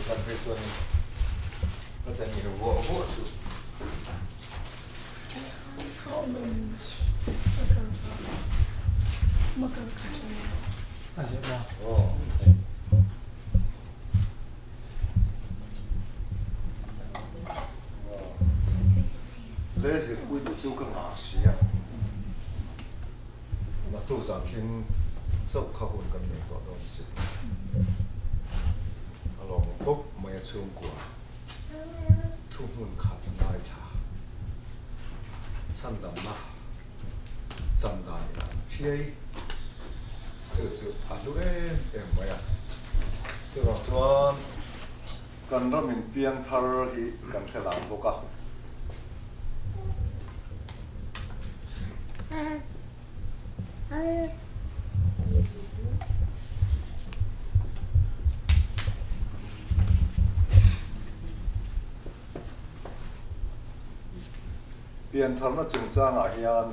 Tikan phei chuanin ka ta ngir vuah vuah chu. Le zirpui duh chu ka ngah sia. Naktuk zan thleng chauh kha hun kan nei tawh dawn si. A lawm khawp mai a chhungkua thu hmun khat ngaithla chhandamna chan dan in an thiai chu chu a hlu em em mai a. Chuvang chuan kan ram in piang thar hi kan hre lar bawk a. Piantharna chungchangah hian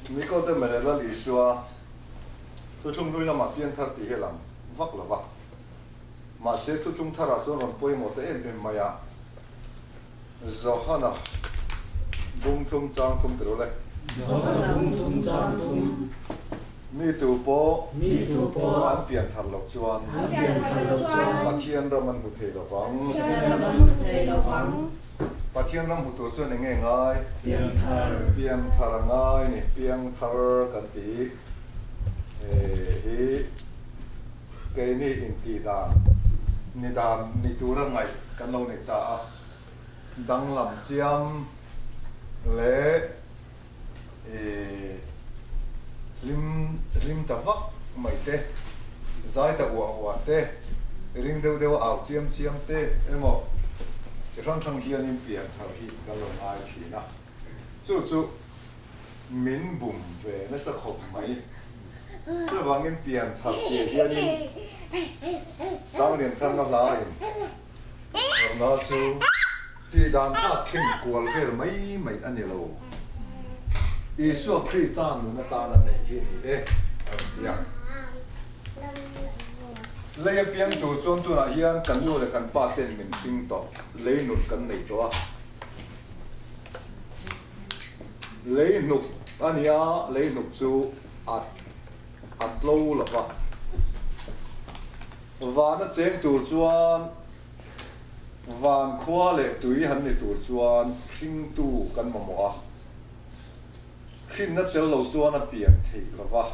Nikodem leh Lal Isua thuthlung hlui lamah pianthar tih hi a lang vak lo va. Mahse thuthlung tharah chuan rawn pawimawh ta em em mai a, Johana bung thum chang thum ti lo le. Johana bung thum chang thum. Mi tu pawh. Mi tu pawh. An pian thar loh chuan. An pian thar loh chuan. Pathian ram an hmu thei lo vang. Pathian ram an hmu thei lo vang. Pathian ram hmu tur chuan eng nge ngai? Pian thar. Pian thar a ngai ni. Piang thar kan ti hi. Keini intih dan ni dan ni tura ngaih kan lo nei ta a, danglam chiam leh hlim hlim ta vak mai te, zai ta uah uah te, ring deuh deuh a au chiam chiam te emaw chi hrang hrang hianin pian thar hi kan lo ngai thin a, chu chu min bum ve nasa khawp mai. Chuvangin pian thar piah hianin Sanglian Thanga hlain Harna chu tih dan thlak thin kual vel mai mai a ni lo. Isua Krista nun atana neih hi a ni e, a rawn ti a. Lei a piang tur chuan tunah hian kan nu leh kan pa ten min hring tawh, lei nun kan nei tawh a. Lei hnuk a nia, lei hnuk chu a a tlo lo va. Van a cheng tur chuan van khua leh tui han ni tur chuan hringtu kan mamawh a, hrinna tel lo chuan a pian theih lo va.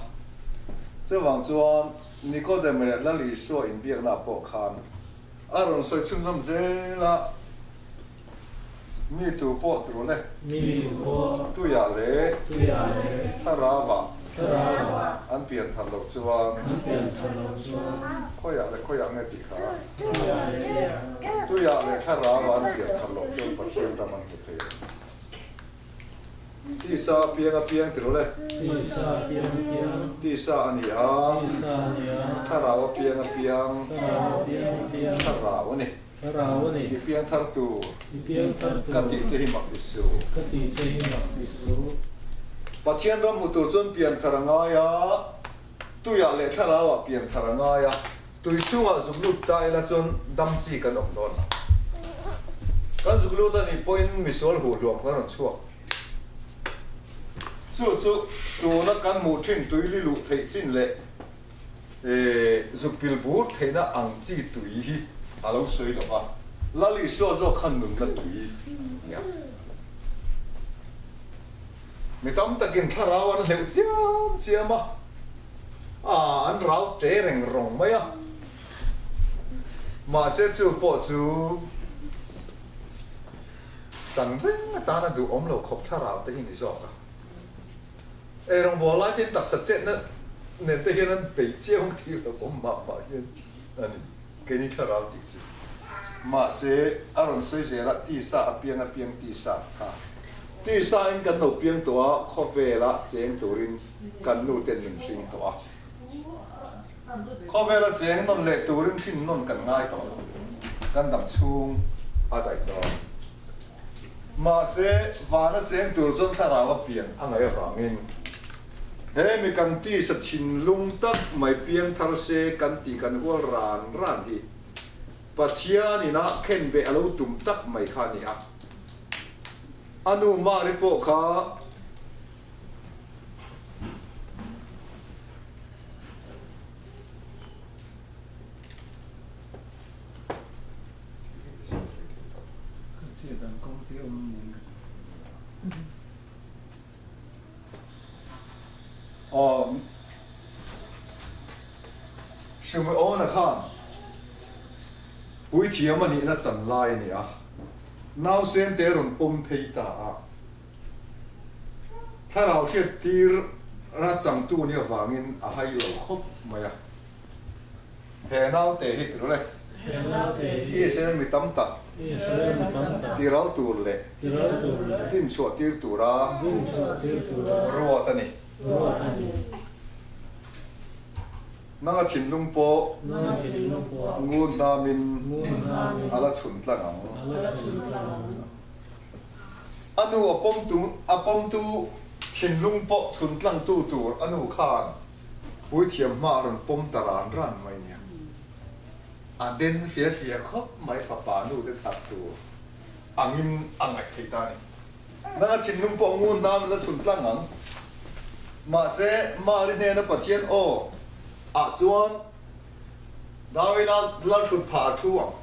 Chuvang chuan Nikodem leh Lal Isua inbiaknaah pawh khan a rawn sawi chhunzawm zel a. Mi tu pawh tur le. Mi tu pawh. Tuiah leh. Tuiah leh. Thlarauah. Thlarauah. An pian thar loh chuan. An pian thar loh chuan. Khawiah leh khawiah nge tih kha. Tuiah leh. Tuiah leh thlarauah an pian thar loh chuan Pathian ram an hmu thei lo. Tisa a piang a piang ti lo le. Tisa a piang a piang. Tisa a ni a. Tisa a ni a. Thlarau a piang a piang. Thlarau a piang a piang. Thlarau a ni. Thlarau a ni. I piang thar tur. I piang thar tur. Ka tih che hi mak ti suh. Ka tih che hi mak ti suh. Pathian ram hmu tur chuan pian thar a ngai a, tuiah leh thlarauah pian thar a ngai a, tui chhungah zuk lut ta ila chuan dam chi kan awm dawn lo. Kan zuk lut a nih pawhin misual huh hluam kan rawn chhuak. Chu chu tuna kan hmuh thin tui li luh theih chin leh Zuk pil bur theihna ang chi tui hi a lo sawi lo va, Lal Isua zawk khan nunna tui nia. Mi tam takin thlarau an hleuh chiam chiam a, an rau ṭe reng rawng mai a. Mahse chu pawh chu chan reng atana duhawm lo khawp thlarau te hi ni zawk a. Ei rawngbâwl lai te taksa chetna nen te hian an bei chiang thei lo awm mah mah hian a ni. Keini thlarau tih chu. Mahse, a rawn sawi zel a, tisa a piang a piang tisa kha. Tisa in kan lo piang tawh a, khawvela cheng turin kan nu ten min hring tawh a. Khawvela cheng nawn leh turin hrin nawn kan ngai tawh lo. Kan dam chhung a daih dawn. Mahse, vana cheng tur chuan thlarau a pian a ngaih avangin He mi kan tisa thinlung tak mai piangthar se kan tih kan hual ran ran hi Pathian ina khenbeh a lo tum tak mai kha a ni a. A nu Mari pawh kha Kan chet dan kawng te awm niin ka hria. Aw Simeona khan puithiam a nihna chan lai a ni a, nausen te rawn pawm phei ta a. Thlarau hriat tir ra changtu nih avangin a hai lo khawp mai a. He naute hi tirul e. Israel mi tam tak tiral tur leh dinchhuah tir tura ruat a ni. Nanga thinlung pawh ngun hnamin a la chhun tlang ang. A nu a pawmtu a pawmtu thinlung pawh chhun tlangtu tur a nu khan Puithiam hma a rawn pawm ta ran ran mai nia. A den fia fia khawp mai fapa nu te that tur angin a ngaih theih ta a ni. Nang a thinlung pawh ngun hna min la chhun tlang ang. Mahse, Mari hnena Pathian aw ah chuan Dawida lalthut phah a thu ang.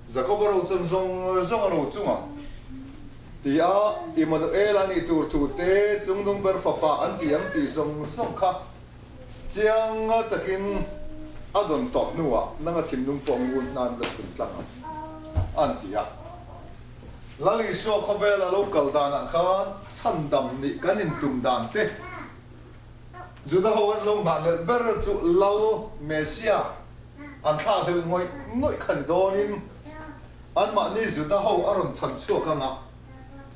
Jakob a ro chawm zawng zawng a ro chung ang ti a, Immanuel a nih tur thu te Chungnung ber fapa an ti ang tih zawng zawng kha chiang takin a dawn tawh hnuah nanga thinlung pawh ngun hnan la chhun tlang ang an ti a. Lal Isua khawvel a lo kal danah khan chhandam nih kan intum dan te Juda ho an lo nghahhlelh ber chu Lal Messiah An thlahhlelh ngawih ngawih kha ni dawnin anmahni Juda ho a rawn chhan chhuak ang a,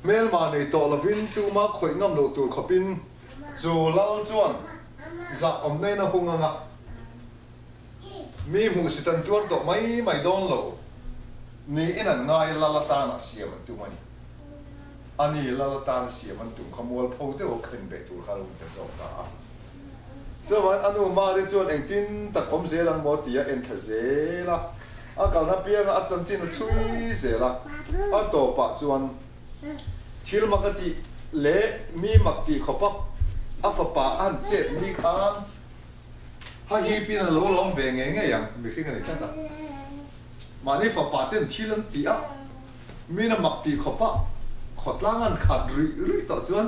hmelma nei tawh lovin tuma khawih ngam loh tur khawpin chu lal chuan zah awm nen a hung ang a, mi hmuhsit an tuar tawh mai mai dawn lo niin an ngai lal atana siam an tum a ni. A ni, lal atana siam an tum kha mualpho deuh a khen beh tur kha a lo inpe zawk ta a. Chuan a nu Mari chuan engtin tak awm zel ang maw tih a en thla zel a, a kalna pianga a chanchin a chhui zel a, a tawpah chuan thil mak a tih leh mi mak tih khawpa a fapa a han chet ni khan ha hipin a lo lawm ve ngei ngei ang, mihring a ni tlat a. Mahni fapa ten thil an tih a, min a mak tih khawpa khawtlang an khat ruih ruih tawh chuan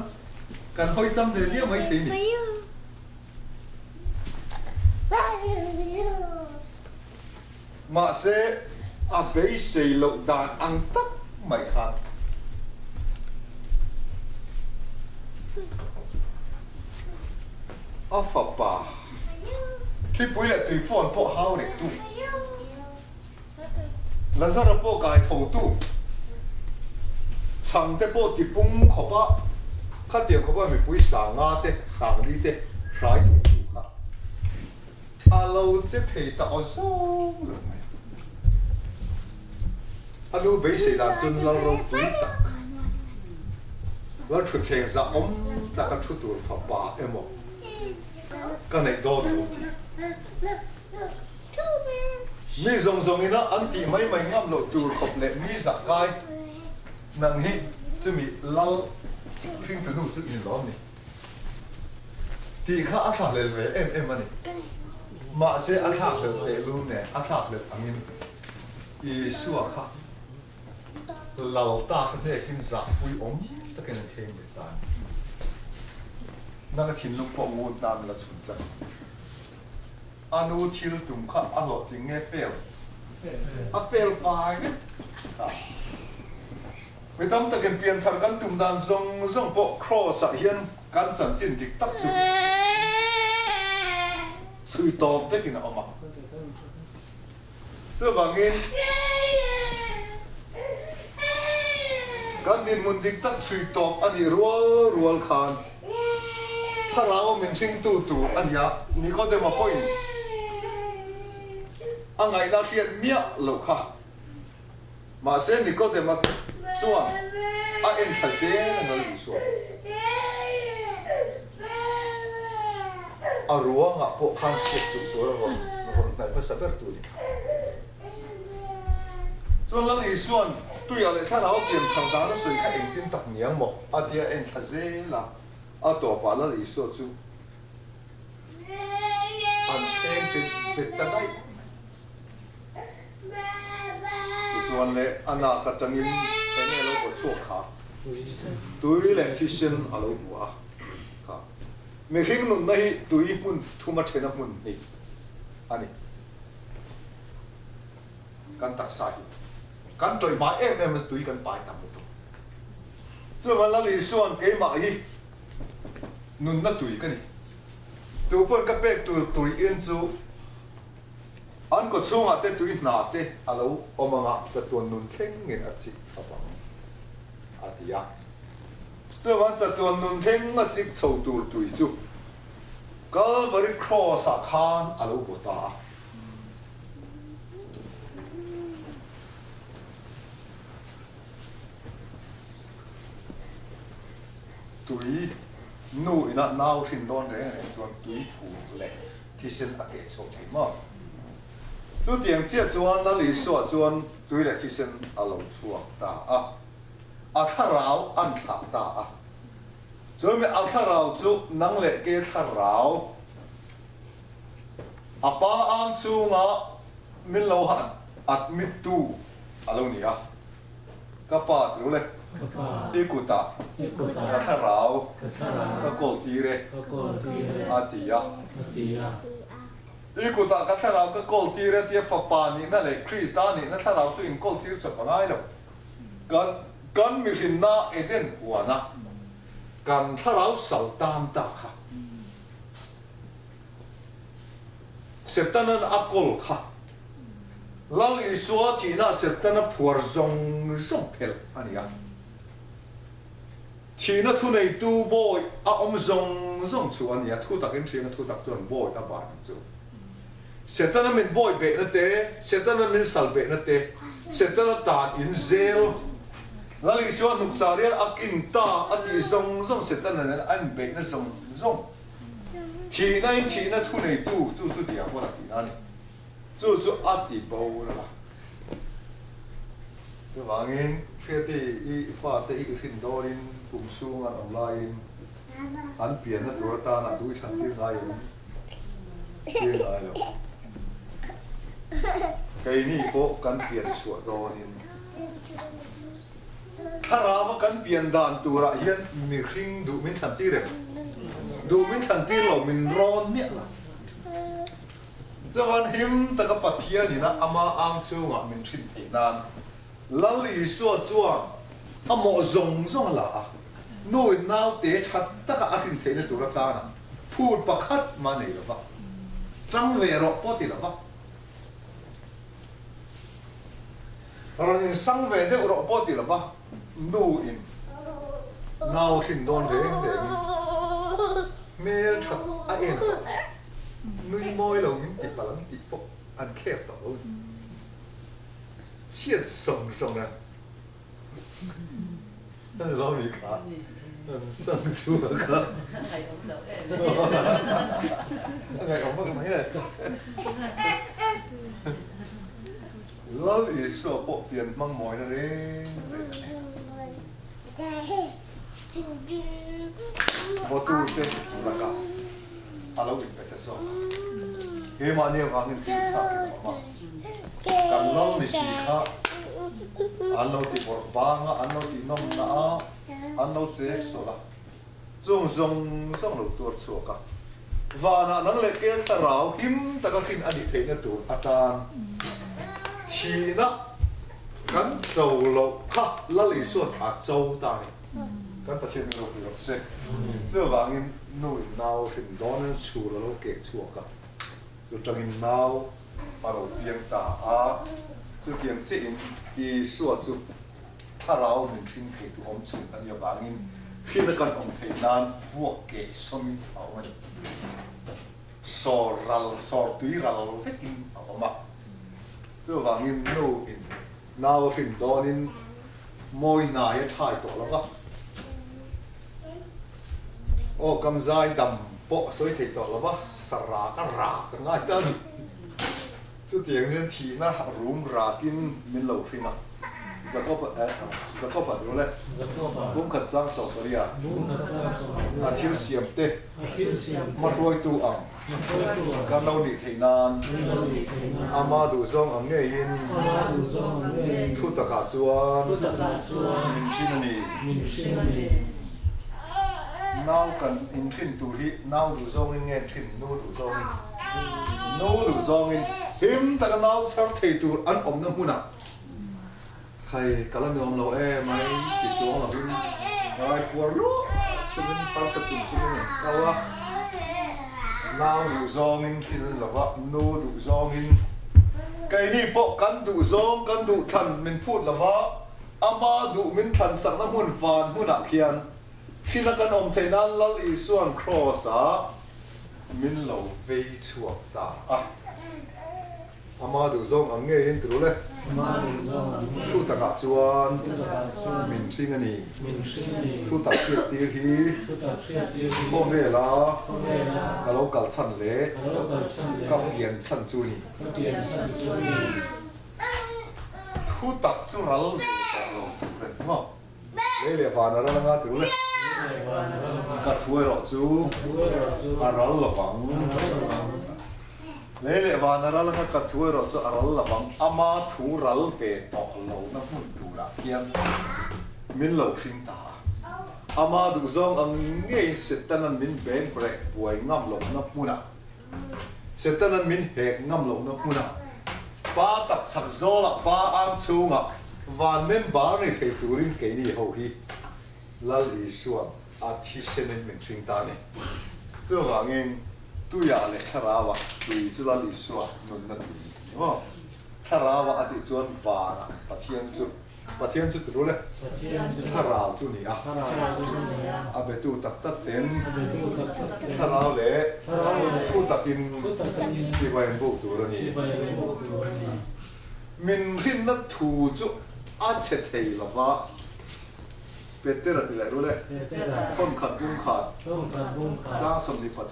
kan hawi cham ve viau mai thei ni. Mahse, a beisei loh dan ang tak mai khan a fapa thlipui leh tuifawn pawh hau reng tu. Lazara pawh kai thotu, chhangte pawh tipung khawpa khatiang khawpa mipui sanga te, sangli te hrai theitu kha a lo che thei ta aw zawng lo mai a. A nu beisei dan chuan lal ropui tak, lal thutthleng zahawm taka thu tur fapa emaw ka neih dawn lo tih. Mi zawng zawng ina an tih mai mai ngam loh tur khawp leh mi zah kai nang hi chumi lal hringtunu chu in lawm ni tih kha a thlahlel ve em em a ni. Mahse a thlakhlelh tehlul nen a thlakhlelh angin Isua kha lal tak hnekin zahpui awm takin an thleng ve ta a ni. Nang a thinlung pawh ngut nan la chhun tlat. A nu thil tum kha a hlawhtling nge fail? A fail fai vek ta. Mi tam takin pianthar kan tum dan zawng zawng pawh Kraws ah hian kan chanchin dik tak chu chhui tawp vekin a awm a. Chuvangin kan dinhmun dik tak chhui tawp a nih rual rual khan thlarau min hringtu tur a nia Nikodema pawhin a ngaihna hriat miah loh kha. Mahse Nikodema chuan a en thla zel a nal Isua. A ruangah pawh khan hriat chuh tur a rawn rawn hnaih hmasa ber tu ni kha. Chuan Lal Isua'n tuiah leh thlarau pian thar dan a sawi kha engtin tak niang maw? a tia a en thla zel a, a tawpah Lal Isua chu an thleng pet pet ta daih mai. Tichuan le a nak atangin eng nge lo baw chhuak kha? Tui leh thisen a lo hmu a kha. Mihring nunna hi tui hmun thuma thena hmun hnih a ni. Kan taksa hi kan tawih hma em em a tui kan pai tam lutuk. Chuvang Lal Isua'n keimah hi nunna tui ka ni. Tupawn ka pek tur tui in chu An kaw chhungah te tui hna te a lo awm anga chatuan nun thlengin a chik chho ang, a ti a. Chuvang chatuan nun thleng a chik chho tur tui chu Calvary Cross-ah khan a lo baw ta a. Tui nu ina nau hrin dawn reng reng chuan tui phur leh thisen a keh chho thei maw? Chutiang chiah chuan Lal Isua chuan tui leh thisen a lo chhuak ta a, a thlarau an thlah ta a. Chumi a thlarau chu nang leh ke thlarau a pa ang chunga min lo han admit tu a lo ni a. Ka pa ti lo le, i kutah ka thlarau ka kawl tir e, a ti a. I kutah ka thlarau ka kawl tir e tia Fapa nihna leh Krista nihna thlarau chu inkawl tir chawp a ngai lo. Kan kan mihrinna Eden huana kan thlarau sal tan ta kha Setanan a kawl kha Lal Isua thihna Setana phuar zawng zawng phelh a ni a. Thihna thuneitu bawi a awm zawng zawng chu a ni a, thu takin hriang a thu tak chuan bawi a ban ang chu. Setana min bawi behna te, Setana min sal behna te, Setana tan in zel Lal Isua hnukchah rial a kin ta a tih zawng zawng Setana nen a inbeihna zawng zawng thihna in thihna thuneitu chu chu diabola tihna a ni. Chu chu a ti bo la. Chuvangin Hriati i fate hi i hrin dawnin kum chhung an awm laiin an pianna tur atana duh i chhan tir ngai em? Tir ngai lo. Keini pawh kan pian chhuah dawnin thlarau a kan pian dan turah hian mihring duh min thlan tir em? Duh min thlan tir lo, min rawn miah lo. Chuan him taka Pathian ina ama ang chhungah min hrin theih nan Lal Isua chuan a mawh zawng zawng a la a, nu in naute tha taka a hrin theihna tur atana phut pakhat mah nei lova, tang ve rawh pawh ti lova, rawn insang ve deuh rawh pawh ti lova, nu in nau hrin dawn reng rengin hmel that a en tawh lo. Nui mawi lo min ti palh ang tih pawh an khek tawh lo a ni. Chhiat sawng sawng a a ni lo ni kha an sang chhuak a. A ngaihawm vak mai e. Lal Isua pawh pian hmang mawina reng reng a ni. Vawtute lakah a lo inpe ta zawk a. Keimahni avangin thil chhakin a awm a, kan lal ni si kha an lo ti bawrh bang a, an lo ti nawmna a, an lo chek sawlh a, chung zawng zawng lo tuar chhuak a. Vanah nang leh kel thlarau him taka hrin a nih theihna tur atan thihna kan cho loh kha Lal Isua'n a cho ta a ni. Kan Pathian hi ropui rawh se. Chuvangin nu in nau hrin dawnin chhur a lo keh chhuak a, chu tangin nau a ro piang ta a, chutiang chiahin Isua chu Thlarau min hring theitu awm chhun a nih avangin hrina kan awm theih nan vuak keh sawmin a awm a ni. Sawr ral, sawr tui ral vekin a awm a. Chuvangin nu in nau a hrin dawnin mawi hnai a thai tawh lo va. Aw kam zai dam pawh a sawi thei tawh lo va. taksa rak a rak a ngai ta a ni. Chutiang hian thihna rum rakin min lo hring a. Jakob Jakob a dul e. Bungkhat chang sawpariat a thil siam te hmahruaitu ang kan lo nih theih nan ama duhzawng ang ngeiin thu takah chuan min hrin a ni. Nau kan inhrin tur hi nau duhzawngin nge hrin nu duhzawngin? Nu duhzawngin him taka nau chhar thei tur an awmna hmunah Khai, ka la nuam lo em ai ti chuang lovin rai puar luah chungin harsa chung chungin an kal a. Nau duh zawngin thil an lo va, nu duh zawngin keini pawh kan duh zawng kan duh thlan min phut lo va, ama duh min thlan sakna hmun van hmunah khian thila kan awm theih nan Lal Isua'n Kraws-ah min lo vei chhuak ta a. Ama duhzawng ang ngeiin ti rul e. Thu takah chuan min hring a ni. Thu tak hriattir hi khawvela ka lo kal chhan leh ka pian chhan chu a ni. Thu tak chu ral ve tawh lo tur a ni maw? Lei leh van a ral anga ti rul e. Ka thu erawh chu a ral lovang. Lei leh van a ral anga ka thu erawh chu a ral lovang. Ama thu ral ve tawh lohna hmun turah khian min lo hring ta a. Ama duhzawng ang ngeiin Setana'n min beng brek buai ngam lohna hmunah, Setana'n min hek ngam lohna hmunah, Pa tak chak zawlah Pa ang chhungah van member ni thei turin keini ho hi Lal Isua'n a thisenin min hring ta a ni. Chuvangin tuiah leh thlarauah tui chu Lal Isua nunna tui a ni maw? Thlarauah a tih chuan vanah Pathian chu Pathian chu tirul e, thlarau chu ni a, a betu tak tak ten thlarau leh thu takin chibai an buk tur a ni. Min rinna thu chu a chhe thei lo va, Petera ti leh rul e, Thawnkhat bungkhat, Sang 23.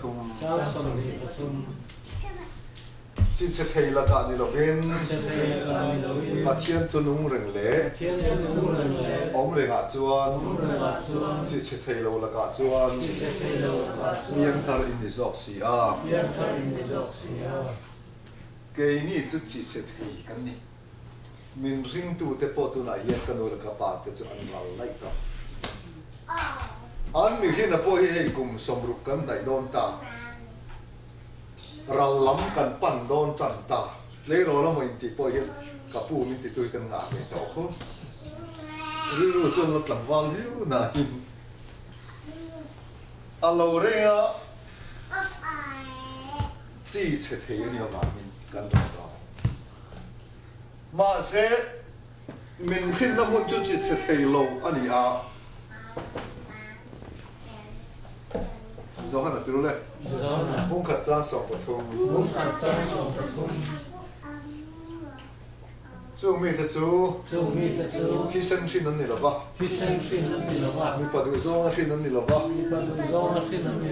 Chinchhe thei lakah ni lovin Pathian chu nung reng leh awm rengah chuan chinchhe thei lo lakah chuan piangthar in ni zawk si a. Keini chu chinchhe thei kan ni. Min ringtute pawh tunah hian ka nu leh ka pa te chu an ral laih tawh. An mihrina pawh hi hei kum 60 kan hnaih dawn ta. Ral lam kan pan dawn tan ta. Tleirawl emaw intih pawh hian ka pu min ti tui kan ngah ve tawh kho. Rilru chuan la tlangval viau nain a lo reng a, chi chhe thei a nih avangin kan ral tawh. Mahse, min hrinna hmun chu chi chhe thei lo a ni a. Zohana ti rul e. Bungkhat chang 13. Chung mite chu thisen hrin an ni lo va. Mipa duhzawnga hrin an ni lo va.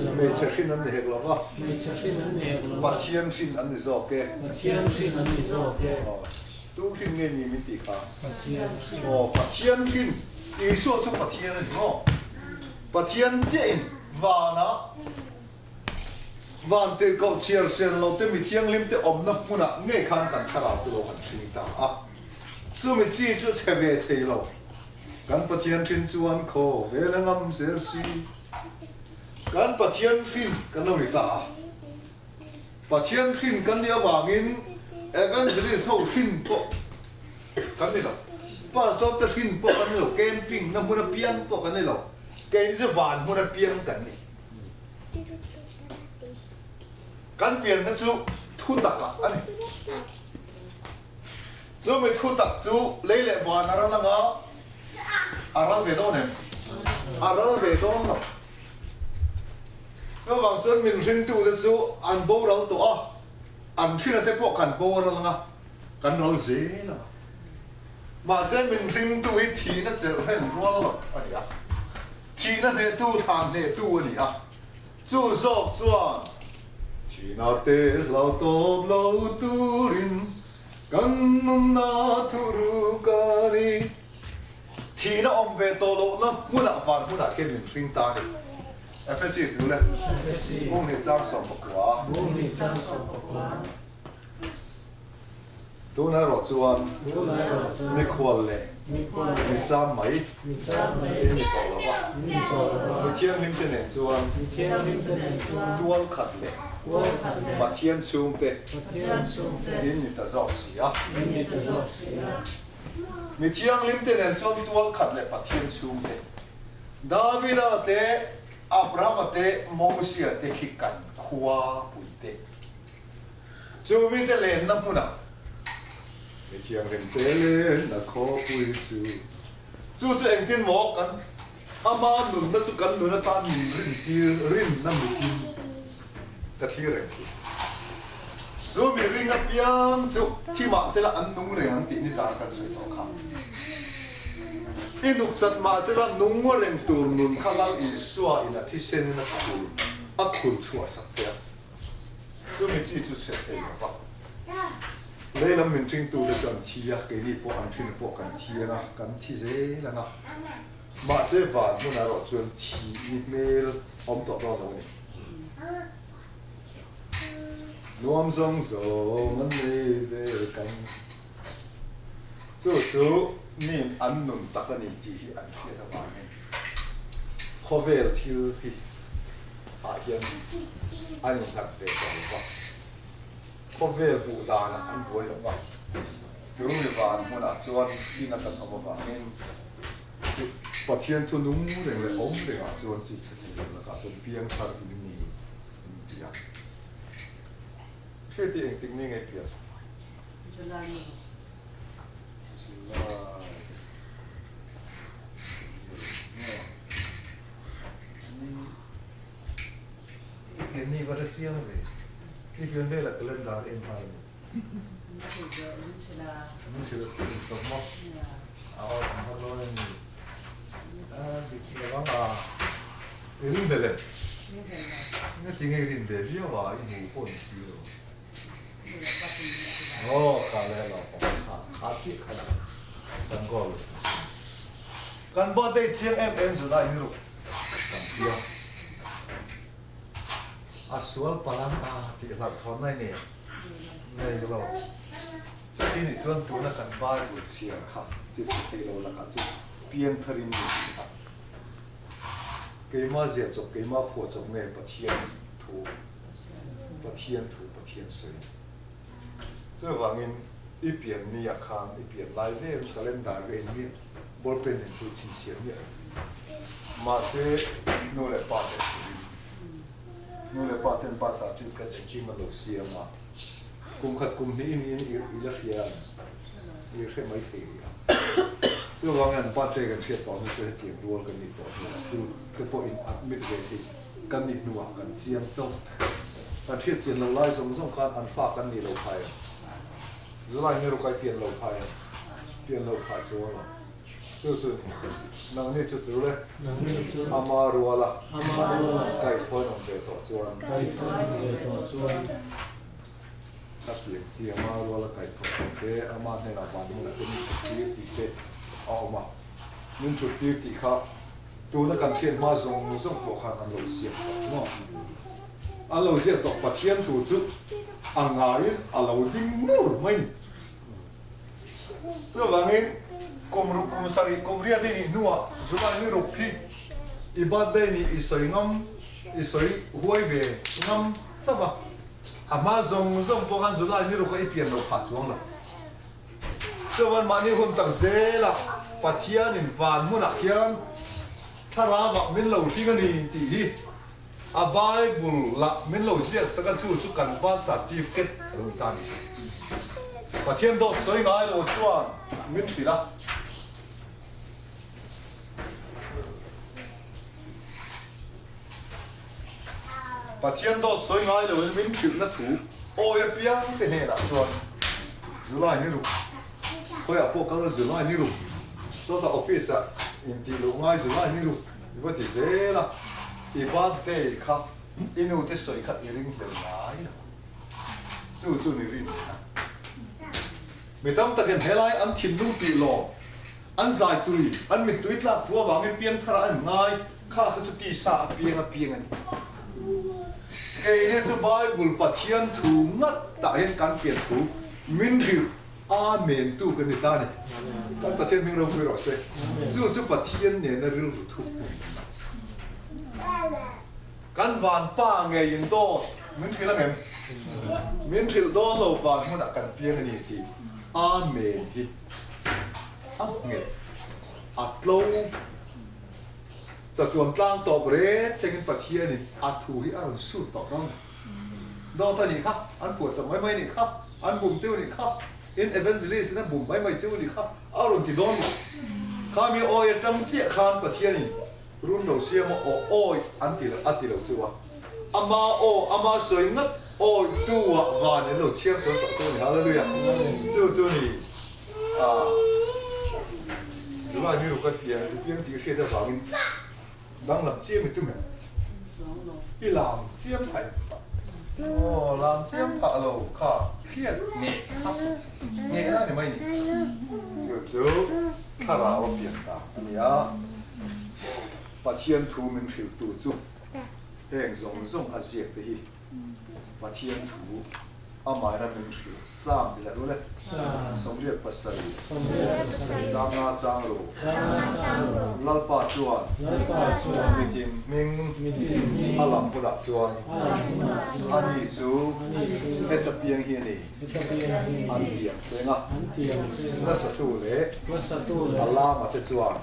Hmeichhe hrin an ni hek lo va. Pathian hrin an ni zawk e. Tu hrin nge ni min tih kha? Aw, Pathian hrin. Isua chu Pathian a ni maw? Pathian chiahin vanah van tirhkoh chhiar sen lo te mi thianghlim te awmna hmunah ngei khan kan thlarau chu lo han hring ta a. Chumi chi chu chhe ve thei lo. Kan Pathian hrin chuan khaw vel a ngam zel si. Kan Pathian hrin kan lo ni ta a. Pathian hrin kan nih avangin Evangelist ho hrin pawh kan ni lo, Pastor te hrin pawh kan ni lo, camping na hmun apiang pawh kan ni lo, keini chu van hmun apiang kan ni. Kan pianna chu thu takah a ni. Chumi thu tak chu lei leh van a ral anga a ral ve dawn em? A ral ve dawn lo. Chuvang chuan min ringtute chu an boral tawh a, an hrinate pawh kan boral anga kan ral zel ang. Mahse min ringtu hi thihna chelh reng rual lo a ni a, thihna hnehtu, thlan hnehtu a ni a, chu zawk chuan. Thina te hlau tawp lo turin kan nunna thuruk a ni. Thina awm ve tawh lohna hmunah van hmunah khian min hring ta a ni. FSC tu le Bung hnih chang 14. Bung hnih chang 14. Tunah erawh chuan mikhual leh micham mai in ni tawh lo va, mi thianghlimte nen chuan tual khat leh Pathian chhungte in ni ta zawk si a. Mi thianghlimte nen chuan tual khat leh Pathian chhungte, Davida te, Abrahama te, Mosia te khi kan khua puite. Chu mite lenna hmunah mi thianghlim te lenna khawpui chu chu chu engtin maw kan ama nunna chu kan nun atan min rintir rinna mitin ka thlir reng thin. Chu mi ring apiang chu thi mahsela an nung reng ang tih nizan kan sawi tawh kha. I nuk chat mahsela nung reng tur nun kha Lal Isua in a thisen in a khur a khur chhuah sak che a. Chumi chi chu hre thei lo va. Lei lam min ṭingtute chu an thi a, keini pawh an ṭhin pawh kan thi ang a, kan thi zel ang a. Mahse van hmunah erawh chuan thi ni hmel awm tawh dawn lo a ni. Nuam zawng zawng an nei ve kang. Chu chu miin an nun tak a ni tih hi an hriat avangin khawvel thil hi ah hian an innghat ve tawh lo va, khawvel hmuh danah an buai lo va, chu mi van hmunah chuan thihna kan awm avangin chu Pathian thu nung reng leh awm rengah chuan chi chhe thei lo lakah chuan piangthar in ni an ti a. Hriat hi engtik ni nge pian? July ni. July ni maw? Ni i pian ni va hre chiang ve. I pian velah calendar en nghal a ni. Min hrilh a. Min hrilh a min chawp maw? A aw tam vak dawn a ni. A dik lo ang a. I rin ve le? Rin ve lo. Engati nge i rin ve viau a, i hmu pawh ni si lo. Aw kha le lo pawh kha kha chiah kha ni kan goal kan birthday chiang em em July ni ruk kan piang a sual palang a tih hlauh thawn mai nei nei lo chuti nih chuan tuna kan Bible chhiar kha chi chhe thei lo lakah chu piang tharin ni tih a keima ziah chawp keima phuah chawp nge Pathian thu Pathian thu Pathian sawi. Chuvangin i pian ni ah khan i pian lai vel calendar ka en miah, ball pen in chu chhinchhiah miah lo. Mahse nu leh pa te thuin nu leh pa ten pa certificate engkim an lo siam a, kum khat kum hnih in in i la hria ang, i hre mai thei rih ang. Chuvangin an birthday kan hriat tawh hnu chu hetiang rual kan nih tawh hnu school te pawh in admit ve thei. Kan nih hnuah kan chiang chauh. Kan hriat chian lo lai zawng zawng khan an fa kan nih lo phai ang. Zulai ni rukai pian lo phai ang. Pian lo phah chuang lo. Chu chu ni. Nangni chu tu le? Ama ruala kaihphawn awm ve tawh chuan. Ka pian chi ama ruala kaihphawn awm te, ama hnenah van hmunah te min thut tir tih te a awm a. Min thut tir tih kha Tuna kan hriat hma zawng zawng pawh khan an lo ziak tawh maw? An lo ziak tawh Pathian thu chu a ngaiin a lo ding ngur mai ni. Chuvangin kum ruk kum sarih kum riat i nih hnuah July ni ruk hi i birthday nih i sawi ngam i sawi huai ve ngam chauh a, a hma zawng zawng pawh khan July ni ruk a i pian lo phah chuang lo. Chuan mahni hun tak zelah Pathianin van hmunah hian thlarauah min lo hring a ni tih hi a Bible lah min lo ziak sak a, chu chu kan birth certificate a lo ni ta a ni. Pathian dawt sawi ngai lo chuan min hrilh a. Pathian dawt sawi ngai loin min hrilhna thu awi apiang te hnenah chuan July ni ruk, khawiah pawh kal July ni ruk, sawtah office ah intih loh ngai July ni ruk i va ti zel a, i birthday kha. I nu te sawi kha i ringhlel ngai lo. Chu chu ni rin a. Mi tam takin helai an thinlung tih lawm, an zai tui, an mittui tlak thu avangin piangthar ah an ngai, kha kha chu tisa a piang a piang a ni. Keini chu Bible Pathian thu ngat tah hian kan pian thu min hrilh Amen tu kan ni ta a ni. Kan Pathian hming ropui rawh se. Chu chu Pathian nena rilru thuk a ni. Kan van pa ngeiin dawt min hrilh ang em? Min hrilh dawn lo van hmunah kan piang a ni tih Amen hi a nghet, a tlo. Chatuan tlang tawp ret thlengin Pathianin a thu hi a rawn sut tawh dawn a. Dawt a nih kha, an phuah chawp mai mai nih kha, an bum cheu nih kha, in evangelist in a bum mai mai cheu nih kha a rawn ti dawn lo. Khami awi atang chiah khan Pathianin Run lo siam a aw awi an ti a ti lo chu a, ama aw ama sawi ngat awi tu ah van in lo chhiar fel tawh chu a ni. Hallelujah! Chu chu ni a July ni ruk a piang i piang tih hriat avangin danglam chiam i tum em? I lam chiam phah em? Aw lam chiam phah lo kha hriat ngeh kha ngeh na ni mai ni. Chu chu thlarau a pian ta a ni a, Pathian thu min hrilhtu chu heng zawng zawng a ziak te hi Pathian thu amahin a min hrilh Sam ti lah rul e, 87 Changa chang ru Lalpa chuan mitin hming a lam hunah chuan ani chu heta piang hi a ni. An tiam cheng a, hlasatu leh a lama te chuan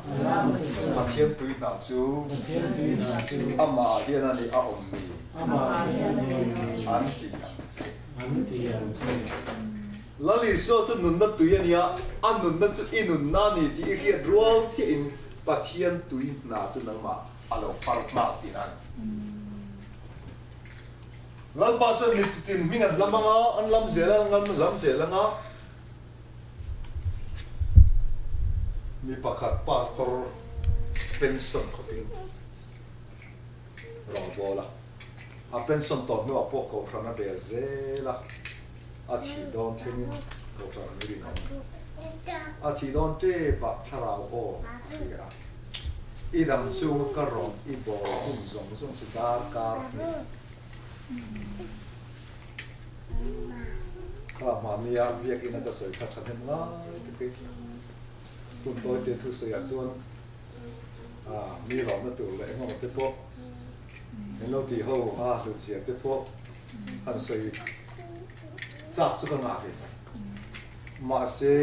Pathian tui hna chu amah hian a ni a awm ni an ti ang che. Lal Isua chu nunna tui a nia, a nunna chu i nunna a ni tih i hriat rual chiahin Pathian tui hna chu nangmah a lo far nghal tihna a ni. Lalpa chuan mi tin hming an lam anga, an lam zel a, an lam zel anga, mi pakhat pastor pension khawpin rawn bawl a, a pension tawh hnuah pawh kohhran a bel zel a, a thih dawn thlengin kohhran an rinawm. A thih dawn tepah thlarau aw a ti a, i dam chunga ka rawn i bawl hun zawng zawng chu darkar hnih. Kha hmahnia biakina ka sawi kha thahnem ngai takin hun tawite thu sawiah chuan mi lawmna tur leh engemaw te pawh min lo tih ho a hlutzia te pawh han sawi chak chu ka ngah ve mai. Mahse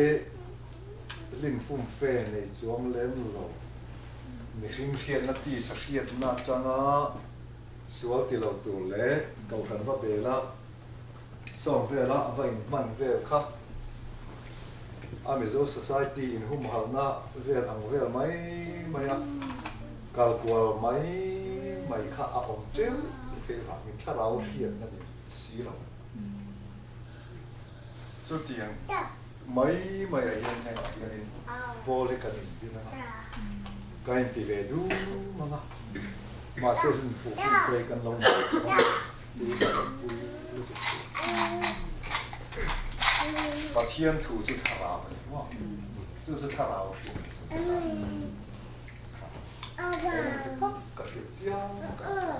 lim fumfe nei chuang lem lo mihring hriatna tisa hriatna atanga Sual ti lo tur leh Kohhran va bela sawm vela va inhman vel kha a Mizo society inhumhalhna vel ang vel mai mai a, kal kual mai mai kha a awm teuh thei vangin thlarau hriatna ni si lo. Chutiang mai mai ah hian hengah hianin Paul hi kan indin anga, ka inti ve dum anga, mahse rinphu hun phei kan lo nei tawh a tiin ka rawn pui lutuk thin. Pathian thu chu thlarau a ni maw? Chu chu thlarau a hriat chu ka ta. Engemaw ti tak ka hriat chiang ka hria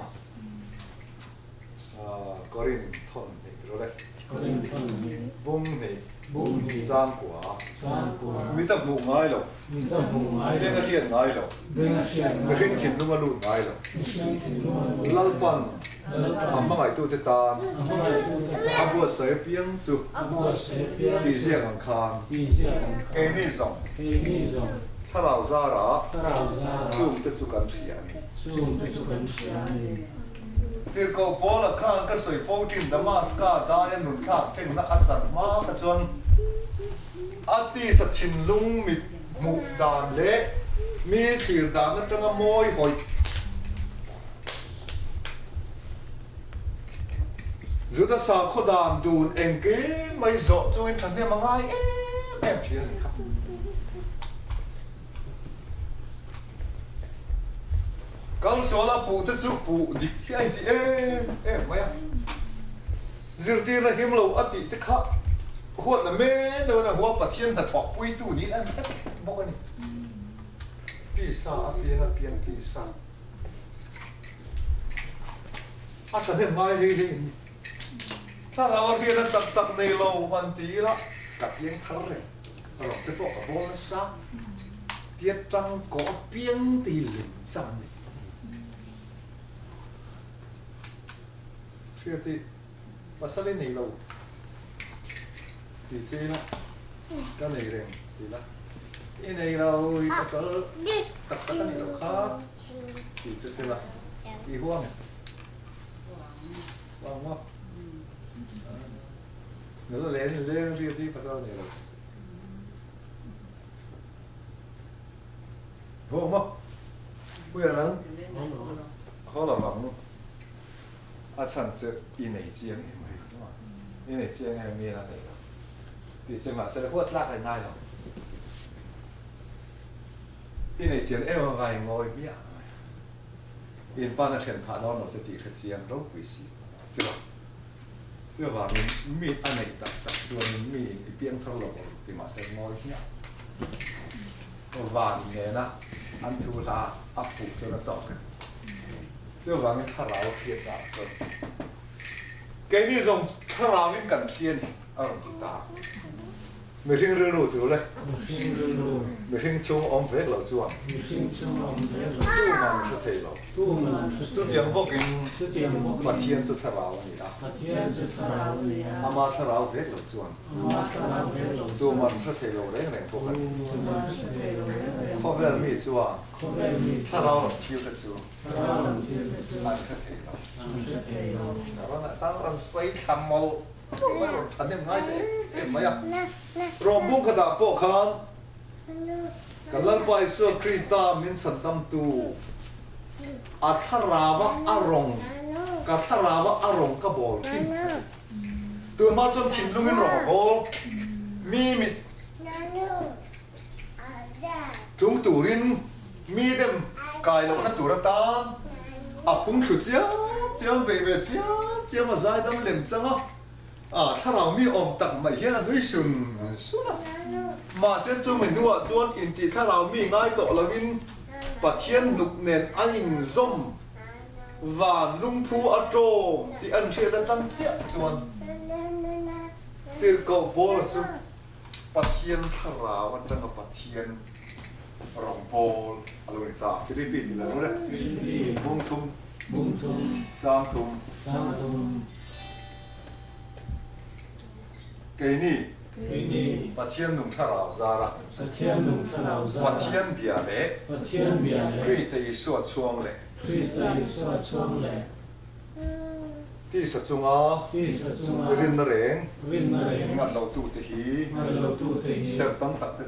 a. Korin thawn hnih rawh le. Korin thawn hnih. Bung hnih. Bung hnih. Zangkua. Zangkua. Mi ta hmuh ngai lo. Mi ta hmuh ngai lo. Beng a hriat ngai lo. Beng a hriat ngai lo. Mihring thinlung a lut ngai lo. Mihring thinlung a lut. Lalpan. Lalpan. A hmangaihtute tan. A hmangaihtute tan. A buatsaih apiang chu. A buatsaih apiang chu. Tihziak ang khan. Tihziak ang khan. Keini zawng. Keini zawng. Thlarau zarah. Thlarau zarah. Chungte chu kan hria a ni. Chungte chu kan hria a ni. Tirhkoh Paula khan ka sawi fo thin Damaska daia nunthlak thlengna a chan hma kha chuan a tisa thinlung mit hmuh dan leh mi thlir dan atanga mawi hawih Juda sakhaw dan dun engkim mai zawh chungin thahnem a ngai em em thin a ni kha. Kalsuala puh te chu puh dik hi a inti em em mai a. Zirtirna him lo a tih te kha huatna men lo in a hua Pathian hnathawh puitu niin a hre bawk a ni. Tisa a piang a piang tisa a thahnem ngai hlei hlei an ni. Thlarau a hriatna tak tak nei lo han ti ila ka piang thar reng. Rawng te pawh ka bawl nasa tia tangkaw a piang te hi lem chang a ni. Hriati pasal i nei lo ti che ila ka nei reng ti la i nei lo i pasal tak tak a nih loh kha ti che se la i huang em? Huang maw? Nula len in leng Hriati pasal nei lo. Huang maw? Puia nang? Haw lo vang. A chhan chu i nei chiang em mai maw? I nei chiang em mi a nei lo tih chu mahse huat tlak a ngai lo. I nei chiang em a ngai ngawi miah mai. In pan a then phah dawn lo che tih hre chiang ropui si ti lo. Chuvangin mi a neih tak tak chuanin mi i piang thar lo ang ti mahse ngawi hmiah. Van nena an thu hla a fuh chuan a tawk e. Chuvangin thlarau a hriat ah chuan keini zawng thlarauin kan hria ni a rawn ti ta. Mihring rilru tur le. Mihring rilru. Mihring chhung awm vek lo chuan. Mihring chhung awm vek lo. Tuman an hre thei lo. Tuman an hre thei lo. Chutiang bawkin. Chutiang bawkin. Pathian chu thlarau a ni a. Pathian chu thlarau a ni a. Ama thlarau vek lo chuan. Ama thlarau vek lo chuan. Tuman hre thei lo reng reng bawk a ni. Tuman hre thei lo reng reng bawk a ni. Khawvel mi chuan. Khawvel mi chuan. Thlarau lam thil te chu. Thlarau lam thil te chu. An hre thei lo. An hre thei lo. Ka rawn sawi thla mawlh. A nem ngai ta em em mai a. Rawng bung khatah pawh khan kan Lalpa Isua Krista min chhandamtu a thlarava a rawng ka thlarava a rawng ka bawl thin a ti. Tunhma chuan thinlungin rawng a bawl mi mit tlung turin mi dem kai lohna tur atan a pung thlu chiam chiam vei ve chiam chiam a zaidam lem chang a, a thlarau mi awm tak mai hian a nui sun sun a. Mahse chumi hnuah chuan intih thlarau mi ngai tawh loin Pathian hnuk nen an inzawm van lungphu a tawm tih an hriat atang chiah chuan tirhkoh Paula chu Pathian thlarau atanga Pathian rawngbawl a lo ni ta. Philippi tih lo le. Bung thum. Chang thum. Keini. Pathian nung thlarau zara. Pathian bia leh. Krista Isua chhuang leh. Tisa chunga rinna reng ngat lotute hi serh tam tak te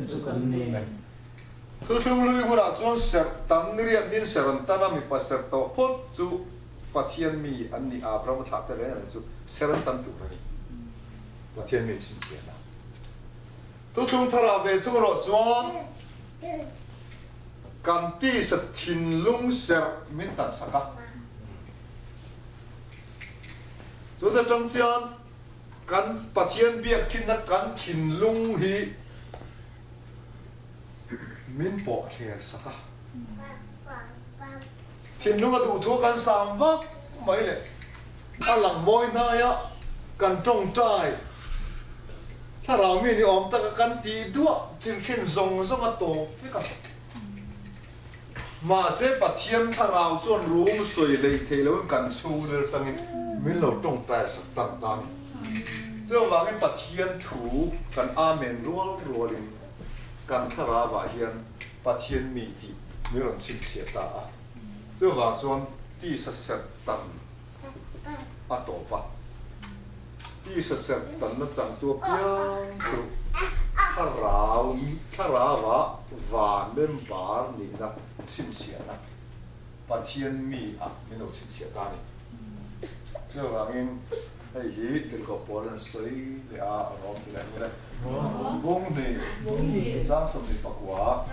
chu kan ni. Thuthlung hlui hunah chuan serh tam niriat min serh an tan a, mipa serh tawh phawt chu Pathian mi an ni a, Abraham a thlah te reng reng chu serh an tam tur a ni. Pathian mi chhinchhiahna. Thuthlung tharah ve thung erawh chuan Kan tisa thinlung serh min tan sak a. Chuta tang chuan kan Pathian biak thinna kan thinlung hi min pawh thler sak a. Thinlung a duhthu kan sam vak mai le. A lang mawi hnaia kan tawngtai thlarau mi ni awm taka kan tih duah chin thin zawng zawng a tawp vek a. Mahse Pathian thlarau chuan rum sawi hlei thei loin kan chhungril tangin min lo tawngtai sak tan ta a ni. Chuvangin Pathian thu kan amen rual rualin kan thlarauah hian Pathian mi tih min rawn chhinchhiah ta a. Chuvang chuan tisa serh tan a tawp a, tisa serh tanna changtu apiang chu thlarau thlarauah van member nihna chhinchhiahna Pathian mi ah min lo chhinchhiah ta a ni. Chuvangin hei hi tirhkoh pawl an sawi leh a, Rom ti leh ang le. Bung hnih, chang 24.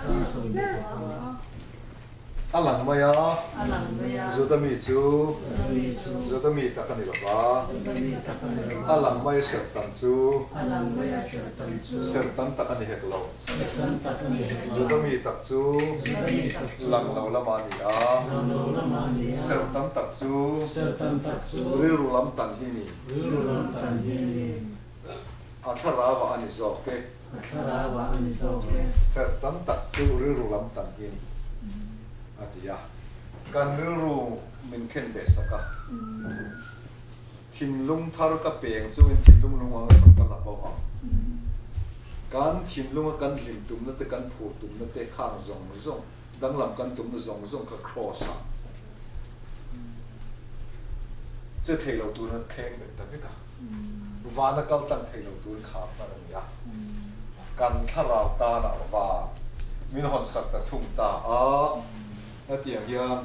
A lang mai a, Juda mi chu Juda mi tak a ni lo va, a lang mai a serhtan chu serhtan tak a ni hek lo. Juda mi tak chu lang lo lamah a ni a, serhtan tak chu rilru lam tan hi a ni. A thlarau ah a ni zawk e. A thlarau ah a ni zawk e. Serh tam tak chu rilru lam tam hi a ni, a ti a. Kan rilru min khen beh sak a. Thinlung thar ka peng chungin thinlung lung ang sak ka la bo ang. Kan thinlunga kan hlim tumna te, kan phur tumna te khang zawng zawng, danglam kan tumna zawng zawng kha cross ah che thei lo turin a kheng beh ta vek a. Vana kal tlang thei lo turin kham hman a ni a, kan thlarau tanah van min hawn sak ta thung ta a, hetiang hian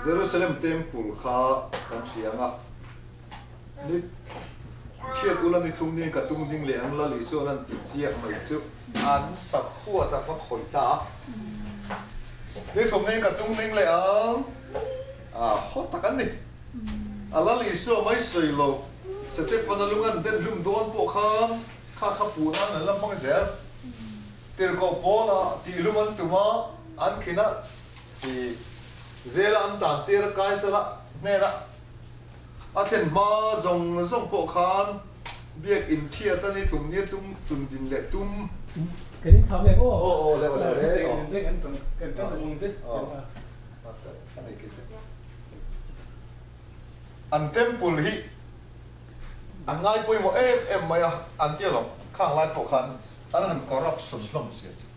Jerusalem Temple kha kan hria ang a, ni thiat ula ni thum niin ka tung ding leh ang Lali chuan an ti chiah mai chu an sakhuat a va khawih ta a, ni thum niin ka tung ding leh ang. A haw tak an ni. A lal Isua mai sawi lo, Setepana lung an den hlum dawn pawh khan kha kha puh nan an la hmang zel. Tirhkoh Paula tih hlum an tum a, an khin a, ti zela an tan tir a Kaisara hnenah a thlen hma zawng zawng pawh khan biak in thiat a ni thum nia tum tun din leh tum. Kan in phah mek aw. Aw aw le aw le le aw. Kan tan ang che. An temple hi an ngai pawimawh em em mai a, an ti alawm, khang lai pawh khan an han corruption hlawm sia chu.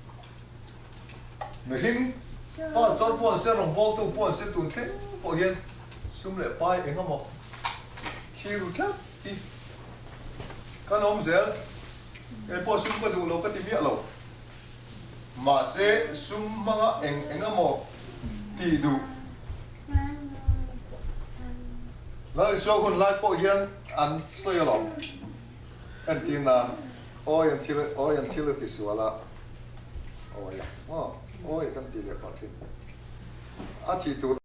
Mihring pastor pawh an se, rawngbawltu pawh an se tun thleng pawh hian sum leh pai eng emaw thlir ru tlat hi kan awm zel, kei pawh sum ka duh lo ka ti miah lo. Mahse, sum hmanga eng eng emaw tih duh Lalisua hun lai pawh hian an sawi alawm. Entir nan, Awi an thil, awi an thil a ti sual a, awi a, aw, awi kan tih leh pah thin. A thih tur.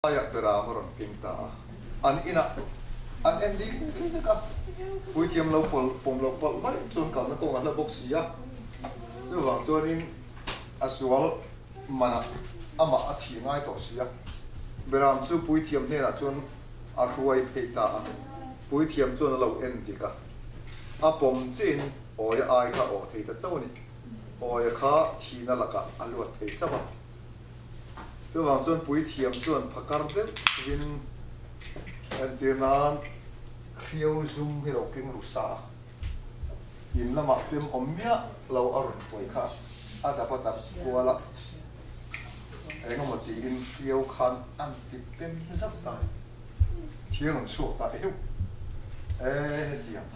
Aiah Beram a rawn keng ta a, an inah an en ding ding vek a, puithiam lo pawlh pawm loh pawlh mai chuan kalna kawng a hla bawk si a, chuvang chuanin a sual manah amah a thih ngai tawh si a, Beram chu puithiam hnenah chuan a hruai phei ta a, puithiam chuan a lo en dik a, a pawm chiahin awia ai kha a awh thei ta chauh a ni, awia kha thihna lakah a luat thei chauh a. Chuvang chuan puithiam chuan phakar deuh vin entir nan hriau zum hi lo keng ru sa a, in lamah pem awm miah lo a rawn hruai kha a dap a dap kual a, eng emaw tiin hriau khan an ti pem zauh ta a ni. Thi a rawn chhuak ta eheuh e hetiang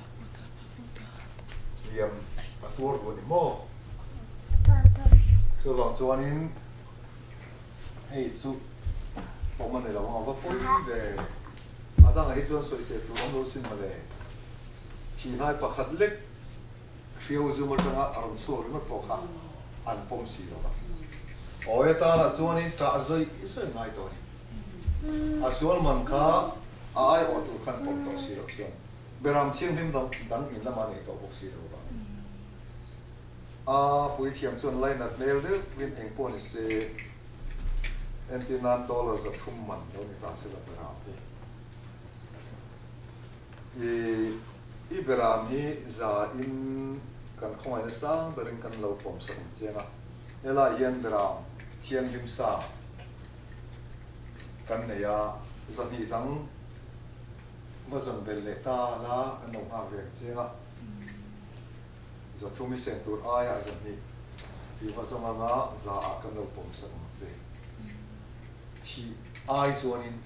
hliam a tuar ru a ni maw? Chuvang chuanin hei chu awm a ni lo ang, a va pawi ve. A dangah hi chuan sawi che tur awm lo sin mawle. Thihlai pakhat lek hriau zum atanga a rawn chhuak ringawt pawh kha an pawm si lo va. Awi atanah chuanin ṭah zawi zawi ngai tawh a ni. A sual man kha a aiawh tur khan pawm tawh si loh chuan Beram thianghlim dang in lamah nei tawh bawk si lo va. A puithiam chuan lainat hmel deuhin eng pawh ni se, entir nan dollar 300 man lo ni ta se la Beram hi. I i Beram hi za in kan khawngaihna sang berin kan lo pawm sak ang chiang a, helaiah hian Beram thianghlim sa kan nei a, 200 dang va zawn belh leh ta la kan lo nghak ve ang chiang a. 300 i sen tur aiah 200 tih va zawng anga za ah kan lo pawm sak ang che. Thih ai chuanin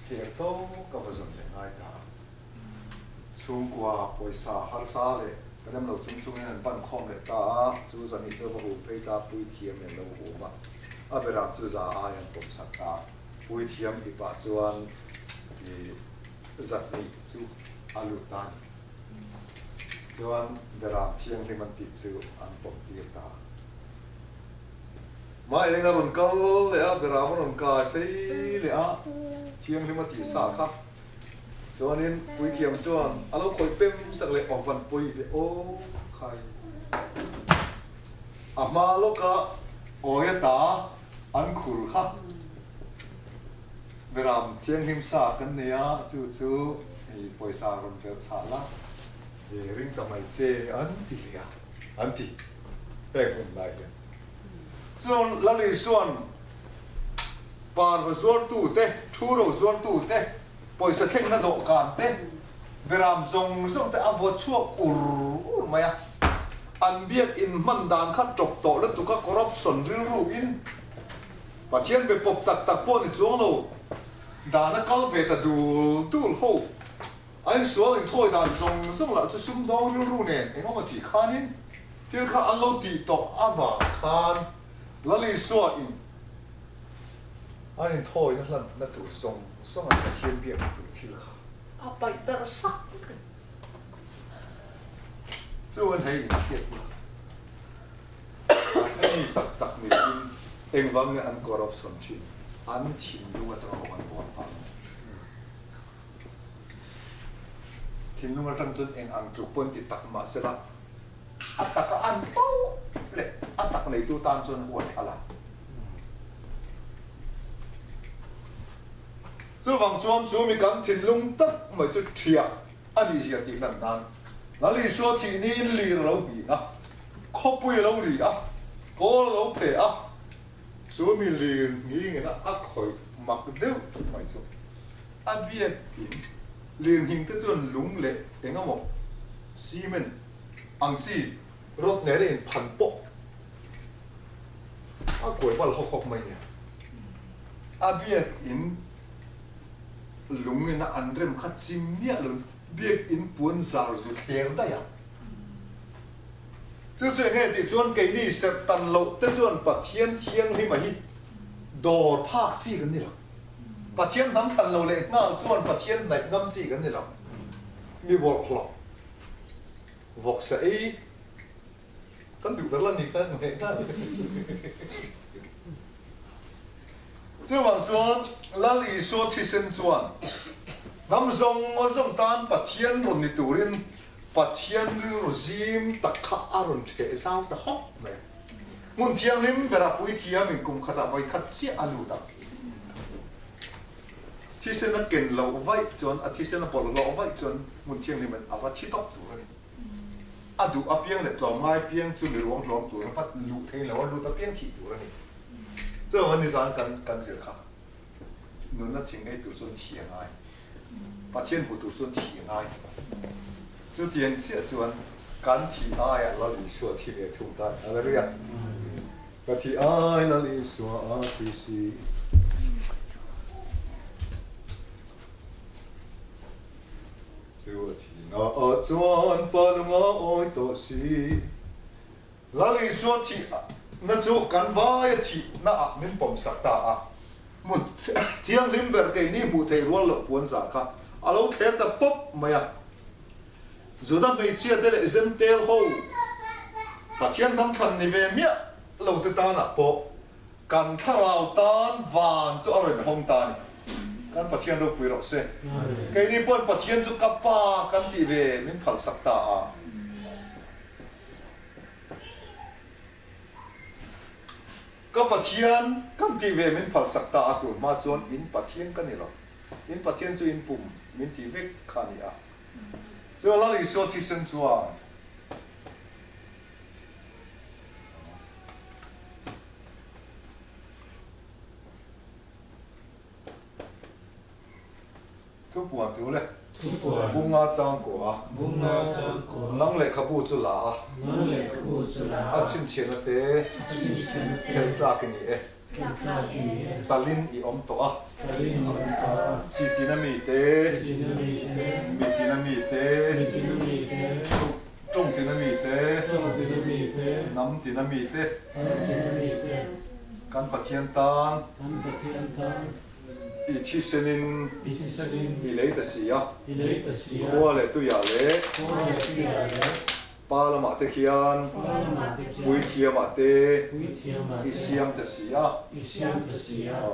ther tawk ka va zawn leh ngai ta a. Chhungkua pawisa harsa leh rem lo chung chungin an ban khawm leh ta a, chu 200 chu va hum phei ta, puithiam in lo hum a, a berah chu za ai an pawm sak ta a. Puithiam ipah chuan i 200 chu a lut ta a ni. Chuan Beram Thianghlim an tih chu an pawm tir ta a. Mah eng a rawn kal leh a, Beram a rawn kai phei leh a, Thianghlim a tih sa kha. Chuanin Puithiam chuan a lo khawih pem sak leh aw van pawi ve aw khai. A hma lawka awi ata an khur kha Beram Thianghlim sa kan nei a, chu chu hei pawisa rawn belh chhah la, i ring ta mai che an ti leh a, an ti heng hun lai hian. Chuan Lal Isua'n parva zuartu te, thu ro zuartu te, pawisa thlengna dawhkan te, Beram zawng zawng te a vaw chhuak ur ur mai a, an biak in hman dan kha tawp tawh lutuk a corruption rilru in Pathian be pawp tak tak pawh ni chuang lo dan a kal ve ta dul dul ho. A insual inthawi dan zawng zawng lah chu sumdawng rilru nen eng emaw tih khanin thil kha an lo tih tawh avang khan Lal Isua in an inthawina hlanna tur zawng zawng an Pathian biakna tur thil kha a paih darh sak vek a ni. Chuan hei inhriat bula hemi tak tak ni in engvang nge an corruption thin an thinlung atanga awm an bual vang a ni. Thinlung atang chuan eng ang tluk pawh an ti tak mah sela a taka an pauh leh a tak neitu tan chuan huat thla la. Chuvang chuan chu mi kan thinlung tak mai chu thiah a nih zia tih hlan nan Lal Isua thih niin lir a lo hning a, khawpui a lo ri a, kawl a lo phe a, chu mi lir nghingin a khawih mak deuh mai chu a biak in lir nghing te chuan lung leh eng emaw cement ang chi rawt nen a inphan pawh a kuai bal hawk hawk mai nia. A biak in lung in a an rem kha chim miah lo biak in puan zar zu thler daih a. Chu chu enge tih chuan keini serh tan loh te chuan Pathian thianghlim a hi dawr phak chi kan ni lo. Pathian hnam thlan lo leh nghal chuan Pathian hnaih ngam chi kan ni lo. Mi bawlhhlawh vawksa ei Kan duh ber la ni kha hmu heh nghal. Chuvang chuan Lal Isua thisen chuan hnam zawng zawng tan Pathian rawn ni turin Pathian rilru zim tak kha a rawn theh zau ta hawk mai a. Hmun thianghlim bera puithiamin kum khatah vawi khat chiah a lut a. Thisen a ken loh vaih chuan, a thisen a bawlhhlawh vaih chuan hmun thianghlimin a va thi tawp tur a ni. A duh apiang leh tlawmngai piang chu mi ruang hlawm tur a vat luh thei lo a, lut apiang thih tur a ni. Chuvang a nizan kan kan zir kha nunna thing ei tur chuan thi a ngai, Pathian hmu tur chuan thi a ngai. Chutiang chiah chuan kan thih aiah Lal Isua thi ve thung ta a ni. Hallelujah! Ka thih ai Lal Isua a thi si. Chu a thihna ah chuan pa lunga awi tawh si. Lal Isua thihna chu kan vai a thihna ah min pawm sak ta a. Hmun thianghlim ber keini hmuh theih rual loh puan zah kha a lo thler ta pawp mai a. Juda hmeichhia te leh Zentel ho Pathian hnam thlan ni ve miah lo te tanah pawh Kan thlarau tan van chu a rawn hawng ta a ni. Kan Pathian ropui rawh se. Keini pawn Pathian chu ka pa kan tih ve min phalsak ta a. Ka Pathian kan tih ve min phalsak ta a tun hma chuan in Pathian ka ni lo. In Pathian chu in pum min tih vek kha a ni a. Chuan Lal Isua thisen chuan. Thupuan ti ule. Bunga changkua. Nang lehkhabu chu la a. A chhinchhiahna te phel tlak i ni e. Talin i awm tawh a. Chi tina mi te, mi tina mi te, Tawng tina mi te, hnam tina mi te, kan Pathian tan, I thisenin I thisenin i lei ta si a. I lei ta si a. Khua leh tuiah leh Khua leh tuiah leh Pa lamah te khian Pa lamah te khian Puithiamah te Puithiamah i te siam ta si a. I siam ta si a.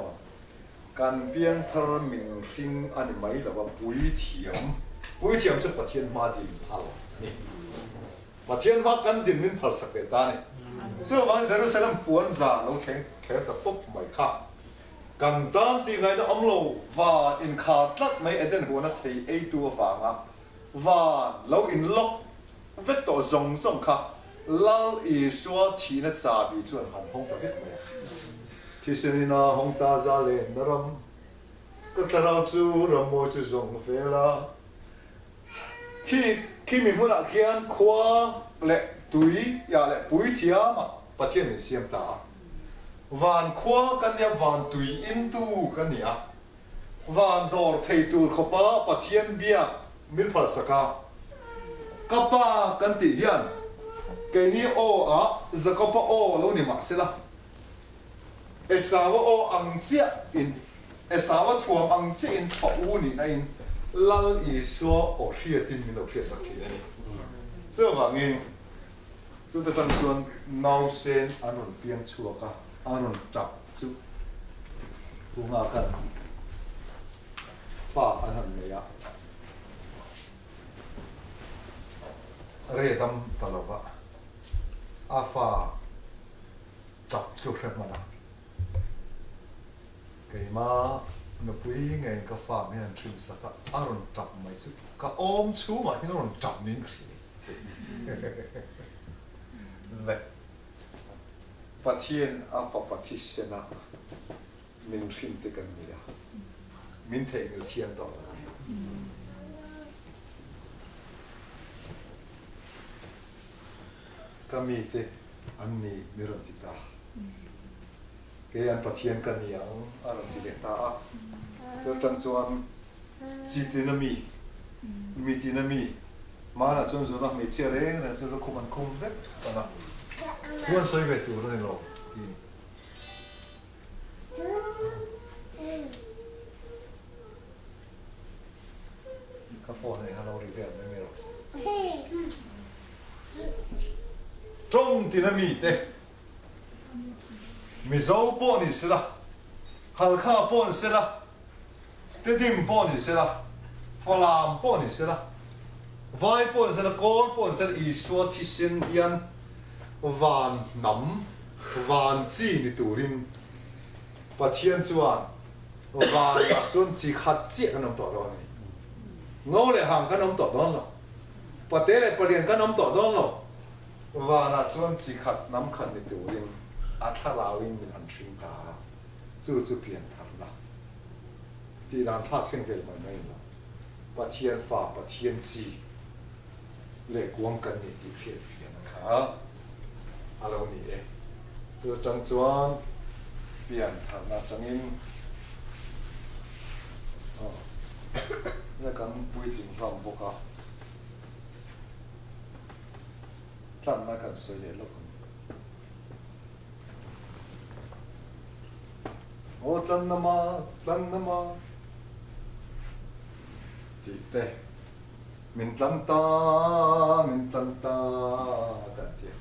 Kan piangthar min hring a ni mai lo a, Puithiam, Puithiam chu Pathian hma din phal a ni. Pathian hma kan din min phalsak ve ta a ni. Chuvangin Jerusalem puan zan lo thleng kher ta pawp mai kha kan tan tih ngaihna awm lo, van inkhar tlat mai Eden huana thei eitu avanga van lo inlawk vek tawh zawng zawng kha Lal Isua thihna chahbi chuan han hawng ta vek mai a. Thisen ina hawng ta za lenna ram, ka thlarau chu rammawi chu zawng vel a. Khi khimi hmunah khian khua leh tui ah leh puithiamah Pathian min siam ta a. Van khua kan nia, van tui intu kan ni a. Van dawr thei tur khawpa Pathian biak min phalsak a. Ka pa kan tih hian keini aw ah Jakoba aw lo ni mah sela, Esaua aw ang chiah in, Esaua thuam ang chiah in fa u nihna in Lal Isua aw hriatin min lo hriatsak thin a ni. Chuvangin chuta tang chuan nausen an rawn piang chhuak a, a rawn chak chu tunga khan fa an han nei a, re dam ta lo va, a fa Chak chu hre hman a, keima nupui ngeiin ka farm hian an hrin sak a, a rawn tap mai chu ka awm chhungah hian a rawn tap niin ka hria le. Pathian a fapa thisena min hrin te kan ni a, min theihnghilh thiam tawh lo a ni. Ka mite an ni mi rawn ti ta. Kei an Pathian ka ni ang a rawn ti leh ta a. Chu atang chuan chi tina mi, mi tina mi, hmanah chuan zuna hmeichhia reng reng chu lukhum an khum vek tan a. Thu an sawi ve tur a ni lo tiin. Ka phone hi a lo ri vel mai mai rawh se. Tawng tina mite Mizo pawh ni sela, Halkha pawh ni sela, Tedim pawh ni sela, Falam pawh ni sela, Vai pawh ni sela, Kawl pawh ni sela Isua thisen hian van hnam, van chi ni turin Pathian chuan Vanah chuan chi khat chiah kan awm tawh dawn a ni. Ngo leh hang kan awm tawh dawn lo. Pate leh palian kan awm tawh dawn lo. Vanah chuan chi khat hnam khat ni turin a thlarauin min han hring ta a, chu chu pian tharna tih dan thlak thleng vel mai mai lo. Pathian fa, Pathian chi leh kuang kan ni tih hriat fiahna kha a lo ni e. Chu atang chuan pian tharna atangin na kan puitling hlawm bawk a, tlanna kan sawi leh lawk ang. Aw tlanna ma, tlanna ma tih te. Min tlang ta, min tlang ta kan ti a.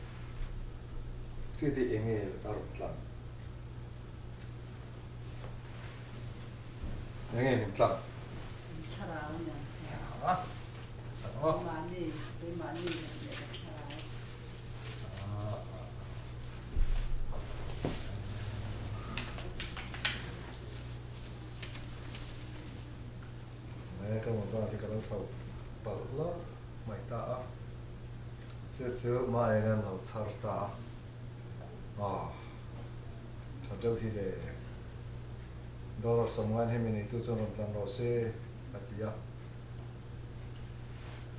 Khi ti eng nge a rawn tlang? Eng nge min tlang? Thlarau nen. Thlarau a? Thlarau a? Keimahni, keimahni leh ka thlarau. He ka mobile hi ka lo thlo palh hlauh mai ta a, chu chu Maeng an lo chhar ta a, aw tha deuh hi le, dollar sawmngain hemi neitu chuan rawn tlan rawh se a ti a,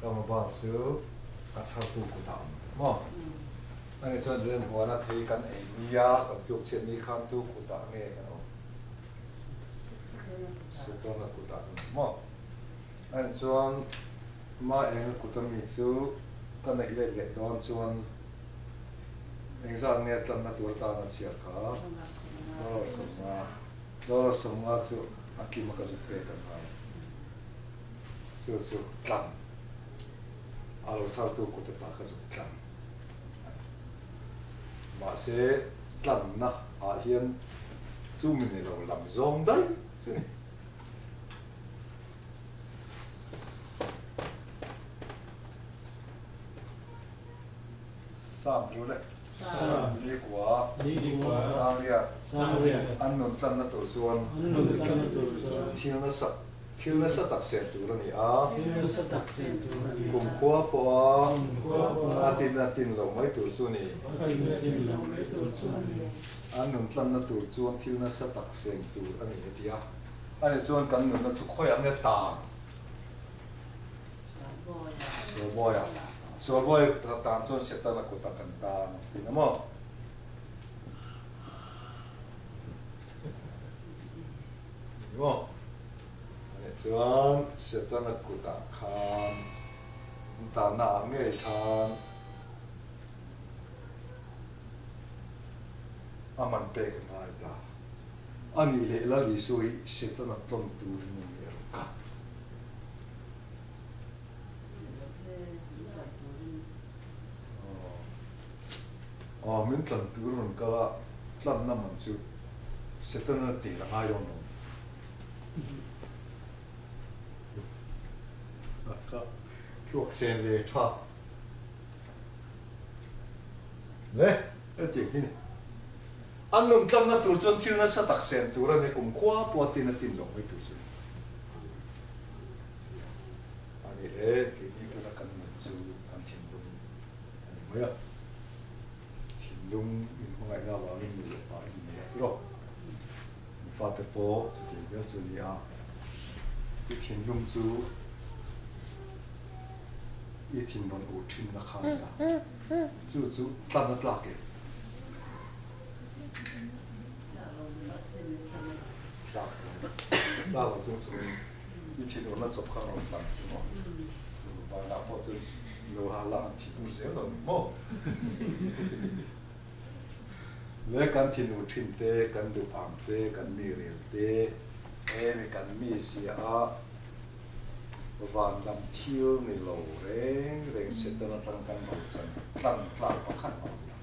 ka mobile chu a chhartu kutah a awm ta maw? Ani chuan ren huana thei kan ei nia, kan tluk chhiat ni khan tu kutah nge kan awm? Setana kutah kan awm maw? A nih chuan ma eng kut ami chu ka neih let leh dawn chuan engzat nge tlanna tur atan a chhiar kha? Dollar 50. Dollar 50 chu. A kim a ka zuk pek ang ngai. Chu chu tlang a lo chhartu kut ata ka zuk tlang a ni. Mahse tlanna ah hian chu mi ni lo lam zawng daih chu ni. Sam tur le. Sam. Ni kua. Ni kua. Changriat. Changriat. An nun tlanna tur chuan. An nun tlanna tur chuan. Thil nasa thil nasa tak sen tur a ni a. Thil nasa tak sen tur a ni a. Kumkhua pawha. Kumkhua pawha. A tin a tin lo mai tur chu ni. A tin a tin lo mai tur chu ni. An nun tlanna tur chuan thil nasa tak sen tur a ni a ti a. Ani chuan kan nunna chu khawiah nge tang? Sualbawi-a. Sualbawi tan chuan Setana kutah kan tan tihna maw? Ni maw? Ani chuan Setana kutah khan tanna ah ngei khan a man pek a ngai ta. A nih leh Lal Isua hi Setana tlawn turin a ni a rawn kal. Aw min tlan tur a rawn kal a, tlanna man chu Setana tel a ngai dawn lo. Ka tluak sen ve tha. Le, hetiang hi ni. An nun tlanna tur chuan thil nasa tak sen tur a ni, kumkhua pawh a tin a tin lo mai tur chu. A ni hle, keini tuna kan nun chu kan thinlung a ni mai a. Thinlung in hmangaihna avangin nu leh pa in nei a tiraw. In fate pawh chutiang zel chu a ni a, i thinlung chu i thin rawn ur thinna kha a ni a, chu chu tlan a tlak e. Tlak lo, tlak lo chung chungin i thin urna chawp kha rawn tlan chu maw? Vanah pawh chu lo ha la an thin ur zel lo ni maw? Le kan thin ur thin te, kan duh ang te, kan mi rel te, hemi kan mi zia a van lam thil ni lo reng reng Satan atang kan rawn chan tlan tlak pakhat mah ni lo.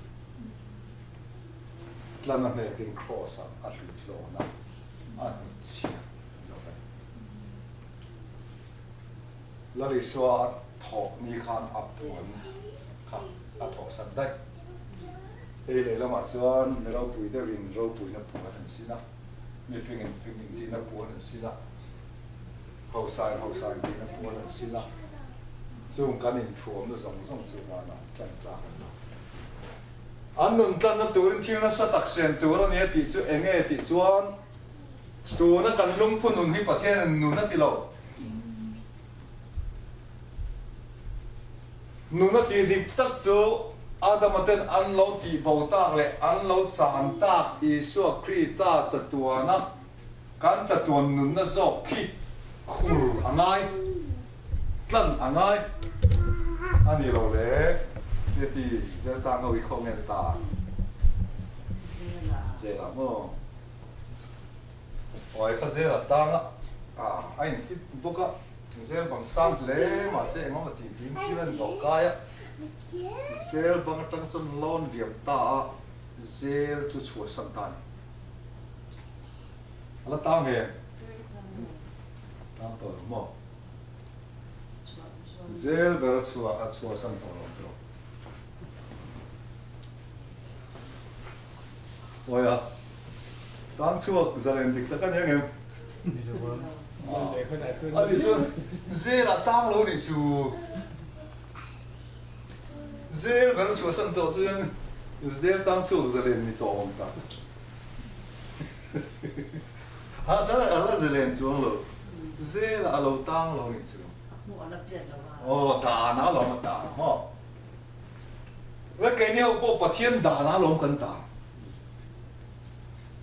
Tlan a hnekin Kraws ah a hlut hlawn a, a hnutchhiat zawk a ni. Lal Isua a thawh ni khan a puan kha a thawhsan daih. Hei lehlamah chuan mi ropui deuhin ropuina puan an sin a, mi fingin fing intihna puan an sin a, hausain hausa intihna puan an sin a, chung kan inthuamna zawng zawng chu vanah tlan tlak an lo. An nun tlanna turin thil nasa tak siam tur a ni a tih chu eng nge tih chuan tuna kan lungphu nun hi Pathianin nun a ti lo. Nun a tih dik tak chu Adama ten an lo tih bo tak leh an lo chan tak Isua Krita chatuana kan chatuan nunna zawk khi khur a ngai, tlan a ngai a ni lo le Keti Zelta ngo i khaw nge ni ta? Zela maw? Awi kha Zela tang a, a inhip bawk a, Zel bang sang hle mahse engemaw tih dim thil a ni tawh kai a, Zel bang atang chuan lawn diam ta a, Zel chu chhuahsan ta a ni. A la tang em? Tang tawh lo maw? Zel ber a chhuah a chhuahsan tawh lo tawh. Awi a, tang chhuak zalen dik tak a ni ang em? A tih chuan zelah tang lo nih chu. Zel ber a chhuahsan tawh chuan zel tang chhuak zalen ni tawh awm tak. A zan a la zalen chuang lo. Zelah a lo tang lo nih chu. Aw dan a lawm a tang maw. La keini ho pawh Pathian dan a lawm kan tang.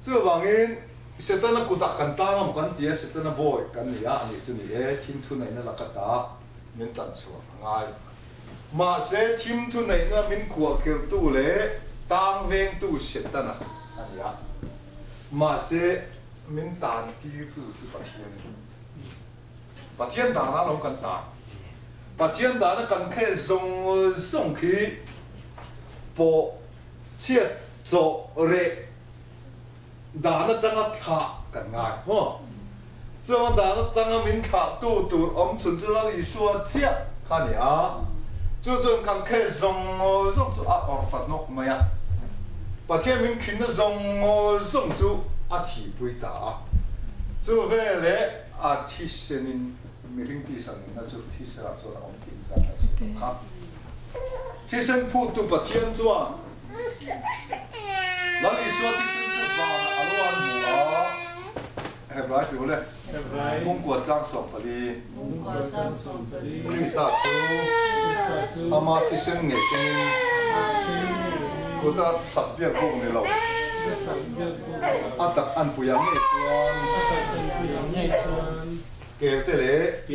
Chuvangin Setana kutah kan tang a maw kan ti a, Setana bawi kan ni a, anih chu ni e, thim thu neihna laka ta min tlan chhuak a ngai. Mahse thim thu neihna min khuahkhirhtu leh tang vengtu Setana a ni a. Mahse. min tan tirtu chu Pathian a ni. Pathian danah lo kan tan. Pathian dana kan case zawng zawng khi pawh chhiat chawh reh dan atanga thlah kan ngai maw? Chuan dan atanga min thlahtu tur awm chhun chu Lal Isua chiah kha a ni a, chu chuan kan case zawng zawng chu a awrh ta hnawk mai a, Pathian min khinna zawng zawng chu a thihpui ta a, chu veleh a thisenin mihring tisa nunna chu thisenah chuan a awm tih zan a chhut ang kha. Thisen phuttu Pathian chuan Lal Isua thisen chu vanah a lo an hmu a, Hebrai ti ule, Bungkua chang 14, Krista chu ama thisen ngei kengin kuta sak biak bawk ni lo, a tak anpuiah ngei chuan Kelte leh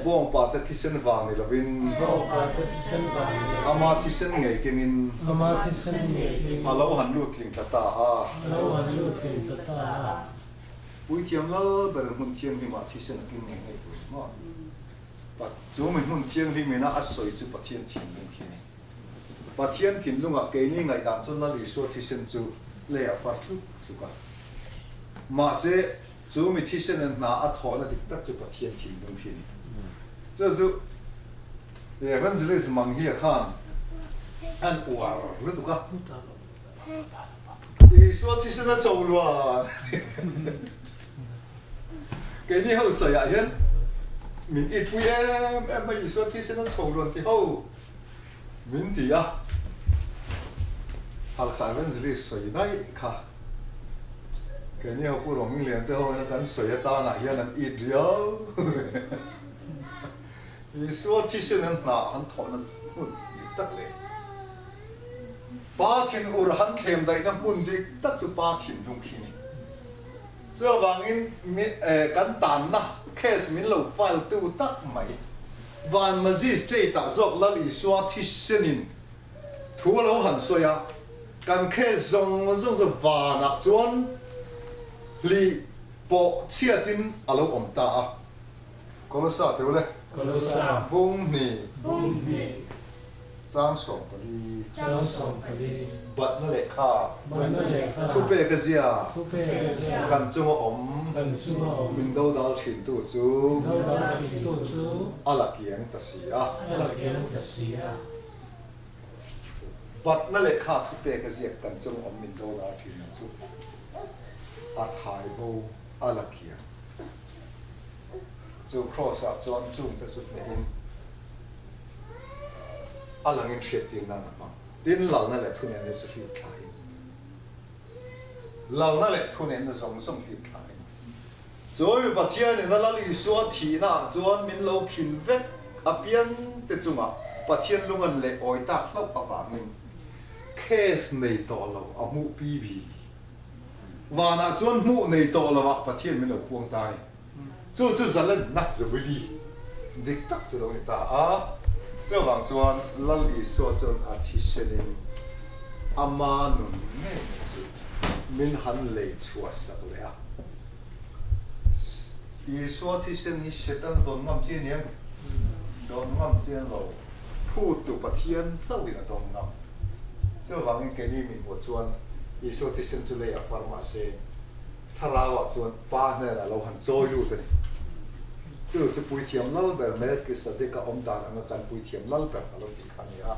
bawngpa te thisen vang ni lovin ama thisen ngei kengin a lo han lut tling ta ta a. Puithiam lal ber hmun thianghlimah thisen a keng ngei ngei tur ni maw? Chu mi hmun thianghlim ina a sawi chu Pathian thinlung khi a ni. Pathian thinlungah keini ngaihdan chuan Lal Isua thisen chu leiah far tluk tluk a. Mahse, Chu mi thisen in hna a thawhna dik tak chu Pathian thinlung khi a ni. Chu chu evangelist mang hi a khan an uar lutuk a. Isua thisen a cho luan. Keini ho sawi ah hian min itpui em em a Isua thisen a cho luan ti ho min ti a. Halkha evangelist sawi daih kha. Keini ho Pu Rohminglian te ho ina kan sawi atanah hian an it riau. Isua thisen an hna han thawhna hmun dik tak leh Pa thinur han thlem daihna hmun dik tak chu Pa thinlung khi a ni. Chuvangin kan tanna case min lo file tu tak mai Van Magistrate ah zawk Lal Isua thisenin Thu a lo han sawi a, kan case zawng zawng chu vanah chuan hlih pawh chhiatin a lo awm ta a. Kolosa teu le. Kolosa. Bung hnih. Bung hnih. Chang 14. Chang 14. Batna lehkha. Batna lehkha. Thupek a zia. Thupek a zia. Kan chunga awm. Kan chunga awm. Min dodal thintu chu. Min dodal thintu chu. A la kiang ta si a. A la kiang ta si a. Batna lehkha thupek a ziak kan chung awm min do lar thin ang chu a thai bo a la kiang. Chu Kraws ah chuan chungte chu hnehin a langin hriattir nan a hmang. Tin, lalna leh thunehna chu hlip thlain, lalna leh thunehna zawng zawng hlip thlain, Chu mi Pathianin a Lal Isua thihna ah chuan min lo khin vek apiang te chungah Pathian lungan leh awi tak hlauh avangin case nei tawh lo a hmuh pi bi. Vanah chuan hmuh nei tawh lo ah Pathian min lo puang ta a ni. Chu chu zalenna Jubilee dik tak chu lo ni ta a. Chuvang chuan Lal Isua chuan a thisenin ama nun ngei mai chu min han lei chhuah sak leh a. Isua thisen hi Satan dawn ngam chi a ni em? Dawn ngam chi a lo. Phutu Pathian chauhin a dawn ngam. Chuvangin keini min hmuh chuan Isua thisen chu lei a far mahse thlarauah chuan Pa hnenah lo han chawi lut a ni. Chu chu Puithiam Lalber Melkisadeka awm dan anga kan Puithiam Lalber a lo tih kha a ni a.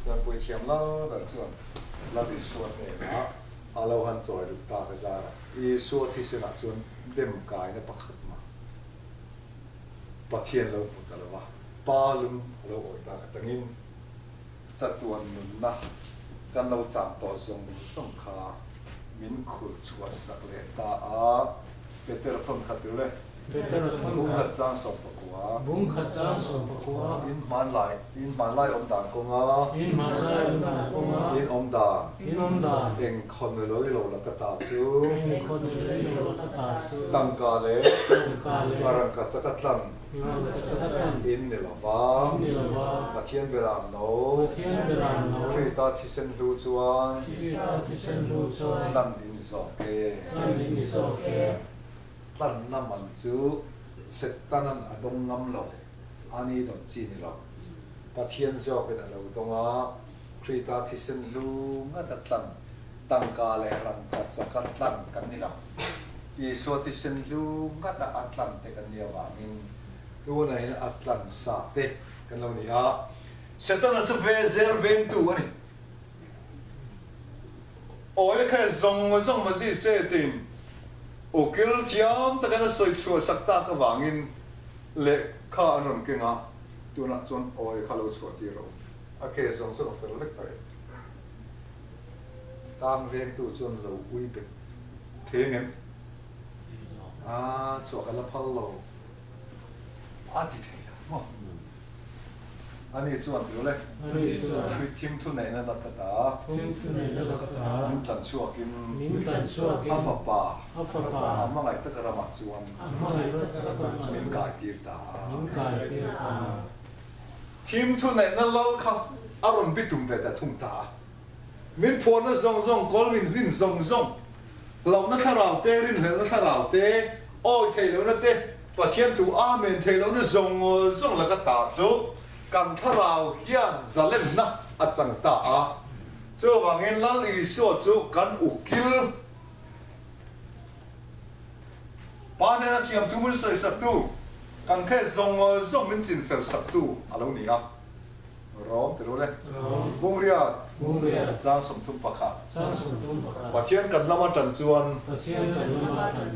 Chuan Puithiam Lalber chuan Lal Isua hnenah a lo han chawi lut ta ka zar a. Isua thisenah chuan dem kaina pakhat mah Pathian lo hmu ta lo va, Pa lung a lo awi tak atangin chatuan nunna kan lo chang tawh zawng zawng kha min khur chhuah sak leh ta a. Peter thawn khat tir le. Peter thawn khat. Bung khat chang 14. Bung khat chang 14. In hmanlai, in hmanlai awm dan kawnga. In hmanlai awm dan kawnga. In awm dan. In awm dan. Eng khawn lei lo la ka ta chu. Eng khawn lei lo la ka ta chu. Tangka leh. Tangka leh. Rangka chak a tlang. In ni lo va. Pathian beram no. Krista thisen hlu chuan. Tlan in ni zawk e. Tlanna man chu Setanan a dawng ngam lo, a ni dawn chi ni lo. Pathian zawkin a lo dawng a, Krista thisen hlu ngat a tlan, tangka leh rangka chaka tlan kan ni lo. Isua thisen hlu ngata a tlan te kan nih avangin tunah hian a tlan sa te kan lo ni a. Setana chu ve zel vengtu a ni. Awi kha zawng zawng Magistrate-in ukil thiam takin a sawi chhuah sak tak avangin lehkha an rawn keng a, tunah chuan awi kha lo chhuah tir rawh u. A case zawng zawng a fel vek ta e. Tang vengtu chuan lo ui bet thei ang em? A chhuah ka la phal lo a ti thei lo maw? Ani chuan ti le. Thim thu neihna la ka ta. Min tlan chhuakin a fapa a hmangaih taka ramah chuan min kai tir ta a. Thim thu neihna lal kha a rawn bitum ve ta thung ta a. Min phuahna zawng zawng, kawl min hlin zawng zawng, hlauhna thlarau te, rinhlelhna thlarau te, awi theih lohna te, Pathian thu Amen theih lohna zawng zawng laka ta chu kan thlarau hian zalenna a chang ta a. Chuvangin Lal Isua chu kan ukil Pa hnena thiamthu min sawisaktu, kan khe zawng zawng min chinfel saktu a lo ni a. Rawm ti ru le. Bungriat chang 31. Pathian kan lama tan chuan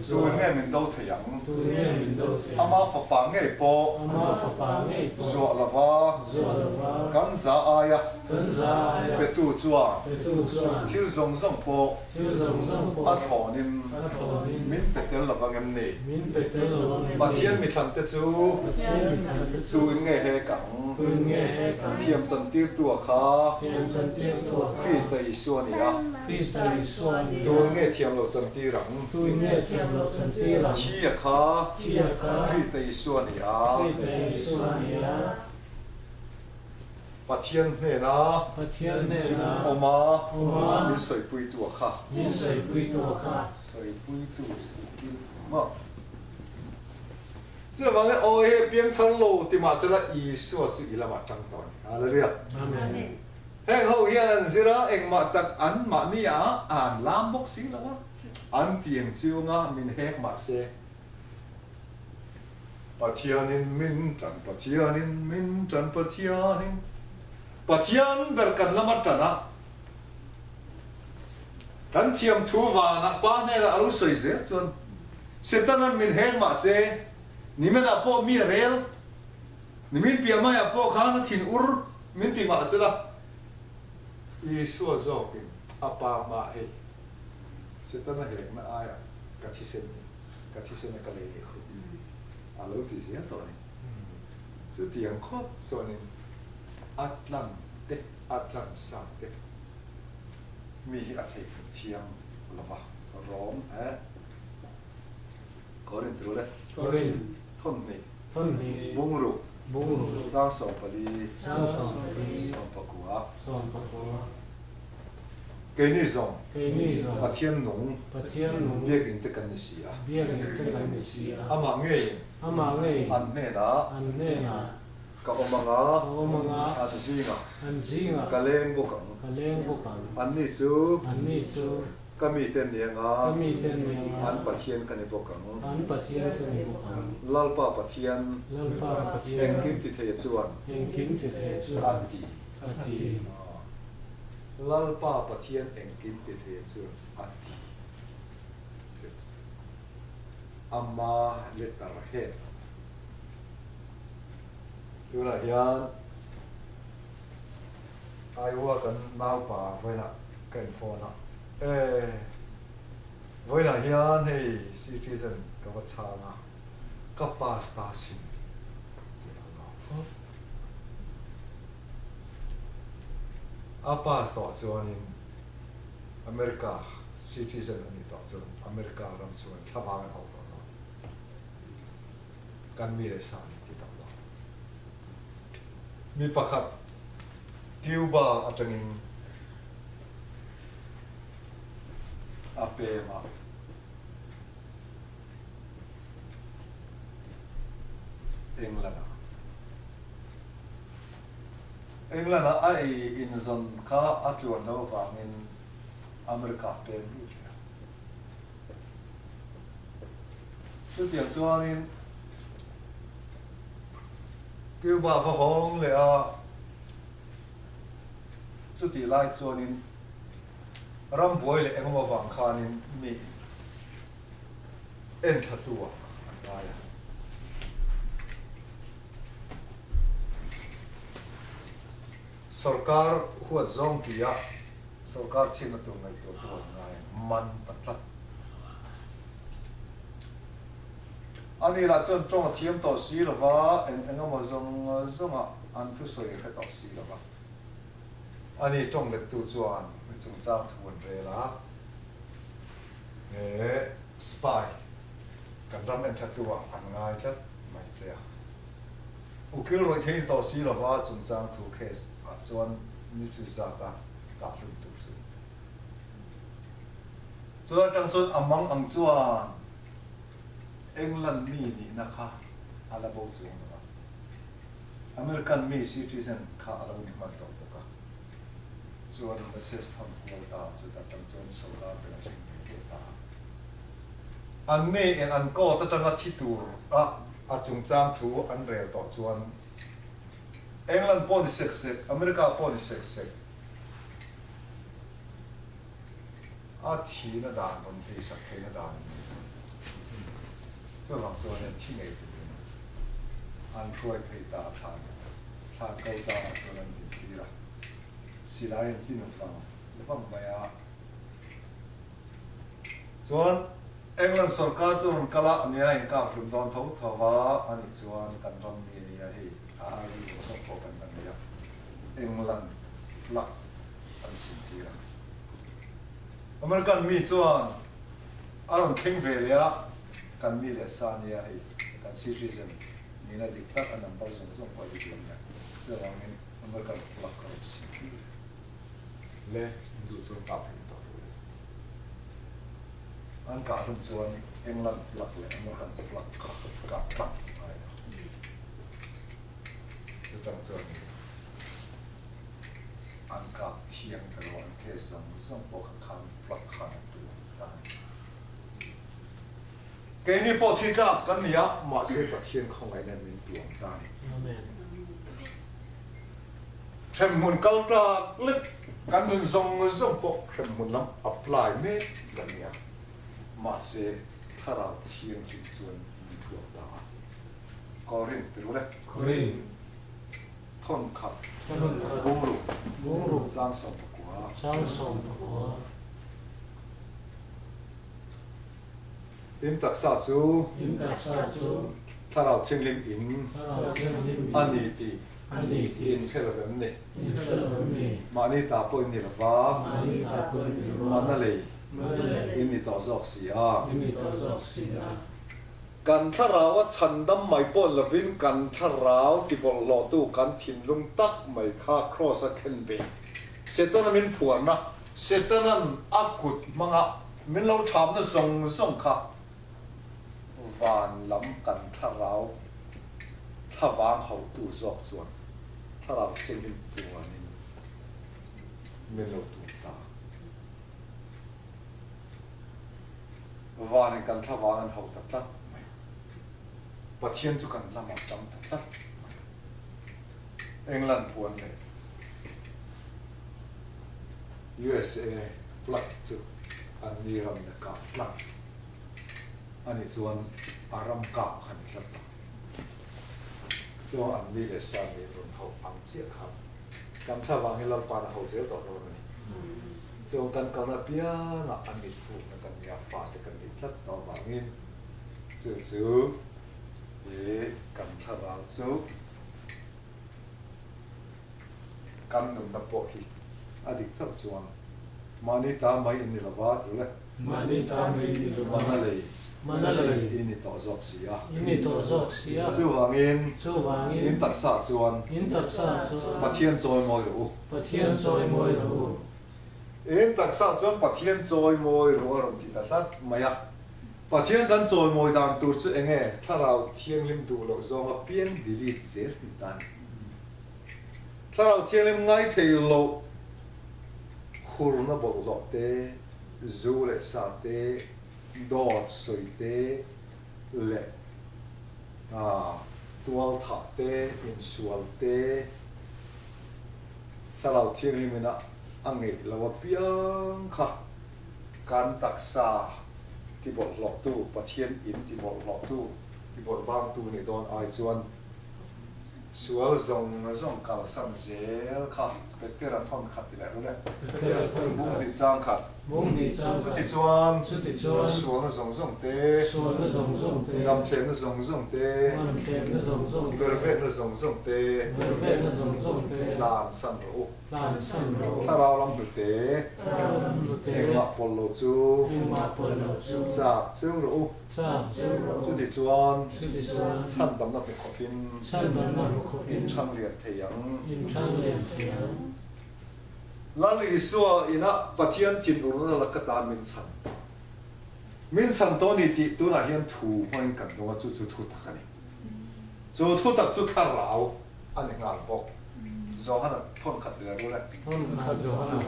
tuin nge min do thei ang? Ama fapa ngei pawh zuah lova kan za aia petu chuan thil zawng zawng pawh a thlawnin min pe tel lovang em ni? Pathian mithlante chu tuin nge hek ang? Thiam chantirtua kha Krista Isua a ni a. Tuin nge thiam lo chantir ang? Thia kha Krista Isua a ni a. Pathian hnena awma min sawipuitu a kha. Sawipuitu chu maw? Chuvangin aw he piangthar lo ti mahsela Isua chu i lamah tang tawh a ni. Hallelujah. Heng ho hian an zir a, engmah tak an mahni ah an lam bawk si lo a, an tiang chiunga min hek mahse. Pathianin min tan Pathianin min tan Pathianin Pathian ber kan lama tan a, kan thiam thu vanah Pa hnenah a lo sawi zel chuan Setanan min heng mah se, nimenah pawh mi a rel, nimin piah maiah pawh khan a thin ur min ti mah sela, Isua zawkin a Pa hmaah hei Setana hekna aiah ka thisen hi ka thisen a ka lei leh khu a lo ti zel tawh a ni. Chutiang khawp chuanin a tlan te, a tlan sa te mi hi a theihnghilh thiang lo va, Rom eh Korin ti ru le. Korin. Thawmhnih. Thawmhnih. Bungru. Bungru. Chang 14. Chang 14. 19. 19. Keini zawng. Keini zawng. Pathian nung. Pathian nung. Biakinn te kan ni si a. Biakinn te kan ni si a. Amah ngeiin. Amah ngeiin. An hnenah. An hnenah. Ka awm anga. Ka awm anga. An zingah. An zingah. Ka leng bawk ang. Ka leng bawk ang. Anni chu. Anni chu. Ka mite ni anga. Ka mite ni anga. An Pathian ka ni bawk ang. An Pathian ka ni bawk ang. Lalpa Pathian. Lalpa Pathian. Engkim tithei chuan. Engkim tithei chuan. A ti. A ti. Lalpa Pathian engkim tithei chuan a ti che. Ama letter head. Tunah hian Iowa kan naupa vawiinah ka in phone a, e vawiinah hian hei citizen ka va chhang a, ka pass ta sin tih a lo phawt. A pass tawh chuanin America citizen a nih tawh chuan America ram chuan thlavang an hauh tawh dawn. Kan mi leh sa ni ti tak lo. Mi pakhat Cuba atangin a pem a. England-ah. England-ah a ei inzawn kha a tluan loh avangin America pem lut leh a. Chutiang chuanin Cuba va hawng leh a, chutih lai chuanin rambuai leh engemaw vang khanin mi enthlatu ah an ngai a. Sorkar huat zawng tia sorkar chhiatna tur ngaihtuahtu an ngai a, man ta tlat. Ani lah chuan tawng a thiam tawh si lo va, eng eng emaw zawng zawngah an thusawi hre tawh si lo va. Ani tawng lettu chuan mi chungchang thu an rel a, he spy kan ram enthlatu ah an ngai tlat mai che a. Ukil rawih thei ni tawh si lo va, chungchang thu case ah chuan ni chu zat a kah hlum tur chu. Chu atang chuan a mang ang chuan England mi nihna kha a la bo chuang lo va, American mi citizen kha a lo ni hman tawh bawk a. Chuan message thawn kual ta chuta tang chuan sorkar ten a hring ve ve ta a. An mi in an court atanga thi tur a a chungchang thu an rel tawh chuan England pawh ni sek sek, America pawh ni sek sek, A thihna dan rawn veisak theihna dan an nei lo. Chuvang chuan an thi ngei turin an hruai phei ta a thlan thlan ko tlangah chuan an din tir a, silai an tin vang vang mai a. Chuan England sorkar chu rawn kal a, nia inkak hlum dawn tho tho va, anih chuan kan ram mi ania hei a ID zawng zawng pawh kan la nei a, England luck an sim tir a. American mi chuan a rawn thleng ve leh a, kan mi leh sa nia hei kan citizen nihna dik tak a number zawng zawng pawh a dik lo nia, chuvangin American flag a rawn sim tir le duh chuan kah hlum tawh ru le. An kah hlum chuan England flag leh American flag kha kah tlang ngai lo. Chutang chuan an kap thiang ta lo, an case zawng zawng pawh kha khan plug khan an tu ta a ni. Keini pawh thi tlak kan ni a, mahse Pathian khawngaihna min tuam ta a ni. Hremhmun kal tlak lek kan nun zawng zawng pawh hremhmun lam apply mek kan ni a, mahse Thlarau Thianghlim chuan min thuam ta a. Korin ti ru le. Korin. Thawn khat. Thawn khat. Bungruk. Bungruk. Chang 14. Chang 14. In taksa chu. In taksa chu. Thlarau Thianghlim in. Thlarau Thianghlim in. A ni tih. A ni tih. In hre lo em ni. In hre lo em ni. Mahni ta pawh in ni lo va. Mahni ta pawh in ni lo va. Mana lei. Mana lei. In ni tawh zawk si a. In ni tawh zawk si a. Kan thlarau a chhandam mai pawh lovin kan thlarau tibawlhhlawhtu kan thinlung tak mai kha Kraws a khen ve. Setana min phuarna, Setanan a kut hmanga min lo thamna zawng zawng kha van lam kan thlarau thlavang hauhtu zawk chuan thlarau chengin puanin min lo tum ta. Vanin kan thlavang an hauh ta tlat mai. Pathian chu kan lamah tang ta tlat mai. England puan leh USA flag chu an ni ram na kah tlang a nih chuan a ram kah kha ni tlat ta. Chuan an ni leh sa nen rawn hauh ang chiah kha kan thlavang hi Lalpa'n a hauh zel tawh dawn a ni. Chuan kan kalna apiangah a mit fukna kan nia, fate kan nih tlat tawh avangin chu chu i kan thlarau chu kan nunna pawh hi a dik chauh chuan mahni ta mai in ni lova tul e. Mahni ta mai in ni lova. Mana lei. Mana lei. I ni tawh zawk si a. I ni tawh zawk si a. Chuvangin. Chuvangin. In taksa chuan. In taksa chuan. Pathian chawimawi rawh u. Pathian chawimawi rawh u. In taksa chuan Pathian chawimawi rawh a rawn ti ta tlat mai a. Pathian kan chawimawi dan tur chu eng nge? Thlarau Thianghlim duh loh zawnga piang delete zel hi ta a ni. Thlarau Thianghlim ngai thei loh hurna bawlhhlawh te, zu leh sa te, dawt sawi te leh tual thah te, insual te, Thlarau Thianghlim ina a ngeih lo apiang kha kan taksa tibawlhhlawhtu, Pathian in tibawlhhlawhtu, tibawlhbangtu nih dawn ai chuan sual zawng zawng kalsan zel kha Petera thawn khat ti leh ru le. Petera thawn khat. Bung hnih chang khat. Bung hnih chang khat. Chutichuan. Chutichuan. Sualna zawng zawng te. Sualna zawng zawng te. Ngamthlemna zawng zawng te. Ngamthlemna zawng zawng te. Vervetna zawng zawng te. Vervetna zawng zawng te. Tlansan rawh u. Tlansan rawh u. Thlarau lam hnute. Thlarau lam hnute. Engmah pawlh lo chu. Engmah pawlh lo chu. Chak cheu rawh u. Chak cheu rawh u. Chutichuan. Chutichuan. Chhandamna hmu khawpin. Chhandamna hmu khawpin. In thang lian thei ang. In thang lian thei ang. Lal Isua ina Pathian thinurna laka tan min chhan tawh. Min chhan tawh a ni tih tunah hian thu hmangin kan dawng a, chu chu thu tak a ni. Chu thu tak chu thlarau a ni nghal bawk. Johana thawn khat leh rul e. Thawn khat Johana.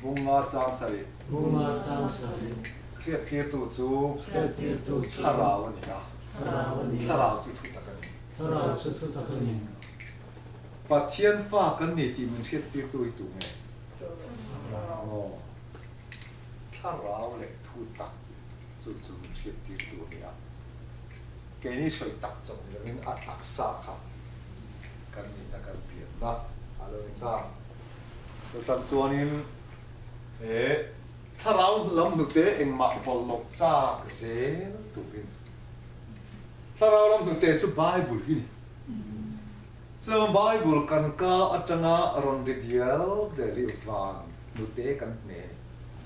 Bunga chang sarih. Bunga chang sarih. Hriattirtu chu. Hriattirtu chu. Thlarau a ni a. Thlarau a ni a. Thlarau chu thu tak a ni. Thlarau chu thu tak a ni. Pathian fa kan ni tih min hriattirtu hi tu nge? Aw, thlarau leh thu tak chu chu min hriattirtu a ni a. Keini sawi tak chawp ni lovin a taksa kha kan nihna kan pianna a lo ni ta. Chutan chuanin he thlarau lam hnute engmah bawlhhlawh chak zel turin thlarau lam hnute chu Bible hi ni. Chuan Bible kan ka atanga rawn ri dial dial hi van hnute kan hne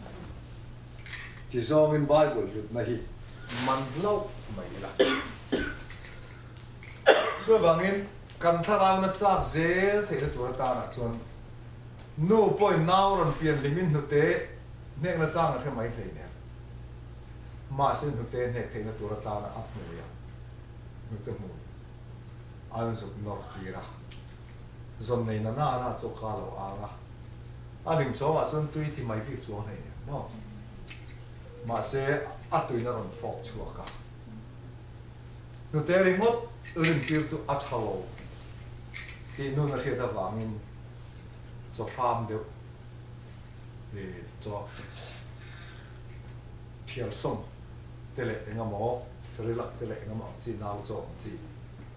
a ni. Tizawngin Bible hlutna hi man hlauh mai ila. Chuvangin kan thlarauna chak zel theihna tur atanah chuan nu pawhin nau rawn pian hlimin hnute hnekna chang a hre mai hleinem. Mahse hnute hnek theihna tur atana a hmui a, hnute hmui. an zuk nawr tir a, zawn nei na na na chu ka lo ang a, a lim chawngah chuan tui ti mai bik chuang hlei nen maw? Mahse a tuina rawn fawk chhuak a, hnute ringawt rintir chu a tha lo tih nun a hriat avangin chaw hram deuh ih chaw thiar sawm te leh engemaw Cerelac te leh engemaw ang chi nau chaw ang chi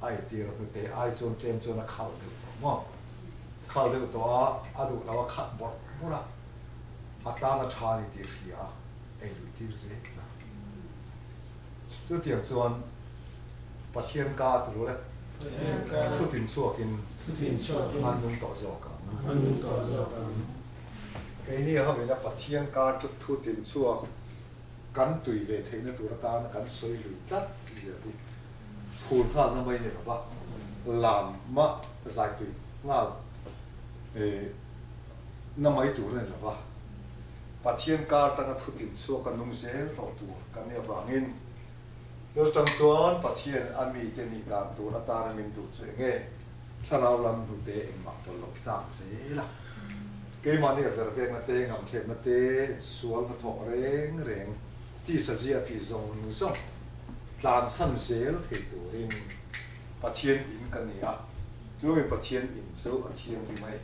a eitir a hnute ai chuan tlem chuan a khal deuh tawh maw? Khal deuh tawh a, a duh lo a khat bawrh bawrh a, a tan a tha a ni tih hria a, ei luih tir zel a. Chutiang chuan Pathian ka ti rul e, thutin chhuakin an nung tawh zawk ang. Keini ho ina Pathian ka thutin chhuak kan tui ve theihna tur atana kan sawi lui tlat zia hi phur nghalna mai ni lova, lam a zai tui nghal na mai tur a ni lova, Pathian kar atanga thu tlin chhuak a nung zel tawh tur kan nih avangin chu atang chuan Pathian a mite nih dan tur atana min duh chu eng nge thlarau lam hnute engmah pawlh loh chak zel a. Keimahni a ver vekna te, ngamthlepna te, sual hnathawh reng reng, tisa zia tih zawng zawng tlanchhan zel thei turin Pathian in ka ni a, chumi Pathian in chu a thianghlim a ni.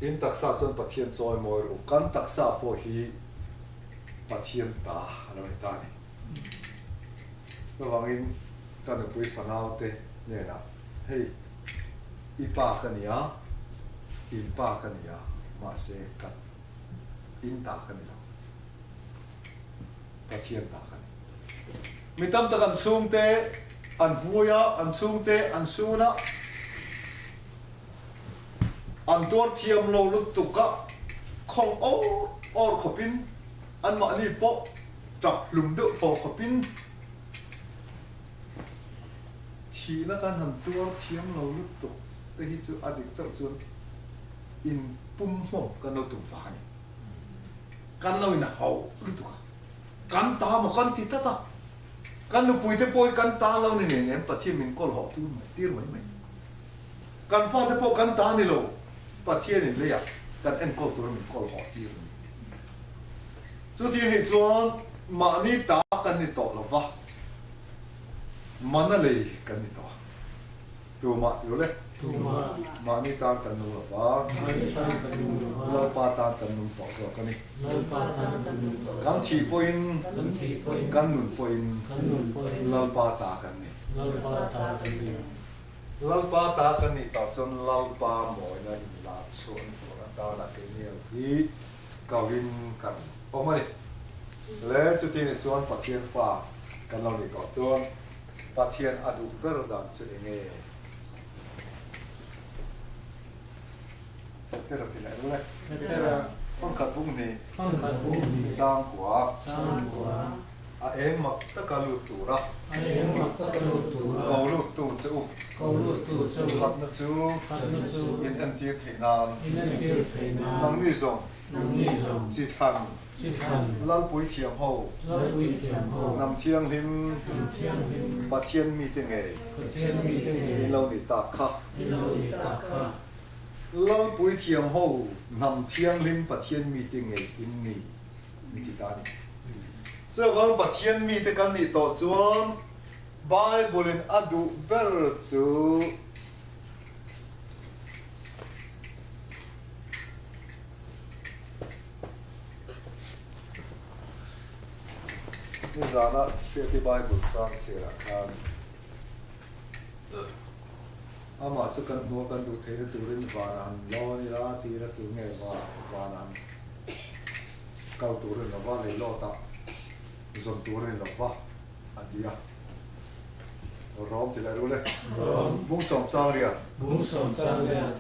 In taksa chuan Pathian chawimawi ru, kan taksa pawh hi Pathian ta a lo ni ta a ni. Chuvangin ka nupui fanaute hnenah, Hei, i pa ka ni a, in pa ka ni a, mahse ka in ta ka ni lo. Pathian ta ka ni. Mi tam tak an chhungte an vui a, an chhungte an sun a, an tuar thiam lo lutuk a, khawng awr awr khawpin anmahni pawh. Tap hlum deuh thaw khawpin thihna kan han tuar thiam lo lutuk te hi chu a dik chauh chuan in pum hmawm kan lo tum vang a ni. Kan lo in hauh lutuk a, kan ta maw kan ti tlat a, kan nupui te pawh hi kan ta lo ni nen em Pathian min kawl hawh tur mai tir mai mai. Kan fate pawh kan ta ni lo, Pathian in leiah kan enkawl tura min kawl hawh tir a ni. Chuti nih chuan mahni ta kan ni tawh lo va, mana lei kan ni tawh a. Tumah ti ule? Tumah. Mahni tan kan nung lo va. Mahni tan kan nung lo va. Lalpa tan kan nung tawh zawk a ni. Lalpa tan kan nung tawh zawk. Kan thih pawhin. Kan thih pawhin. Kan nun pawhin. Kan nun pawhin. Lalpa ta kan ni. Lalpa ta kan ni. Lalpa ta kan nih tawh chuan Lalpa mawina inlak chhuah tur atana keini lo hi Kawin kan awm a ni. Le chuti nih chuan Pathian fa kan lo nih tawh chuan Pathian a duh ber dan chu eng nge? Petera ti leh rul e. Petera. Thawnkhat bung hnih. Thawnkhat bung hnih. Changkua. Changkua. A eng mak taka lut tura. A eng mak taka lut tura. Ko lut tu che u. Ko lut tu che u. Thatna chu. Thatna chu. In entir theih nan. In entir theih nan. Nangni zawng. Nangni zawng. Chi thlan. Chi thlan. Lalpui thiam ho. Lalpui thiam ho. Hnam thianghlim. Hnam thianghlim. Pathian mite ngei. Pathian mite ngei. In lo nih tak kha. In lo nih tak kha. Lalpui thiam ho. Hnam thianghlim Pathian mite ngei in ni. Min ti ta a ni. Chuvang Pathian mite kan nih tawh chuan Bible-in a duh ber chu Nizana Hriati Bible chang chhiarah khan amah chu kan hmuh a kan duh theihna turin vanah han lawn ila thir a tur nge vanah han Kal tur a ni lo va, leilawtah zawn tur a ni lo va, a ti a. Rawm ti leh rul e. Rawm. Bungsawm chang riat. Bungsawm chang riat.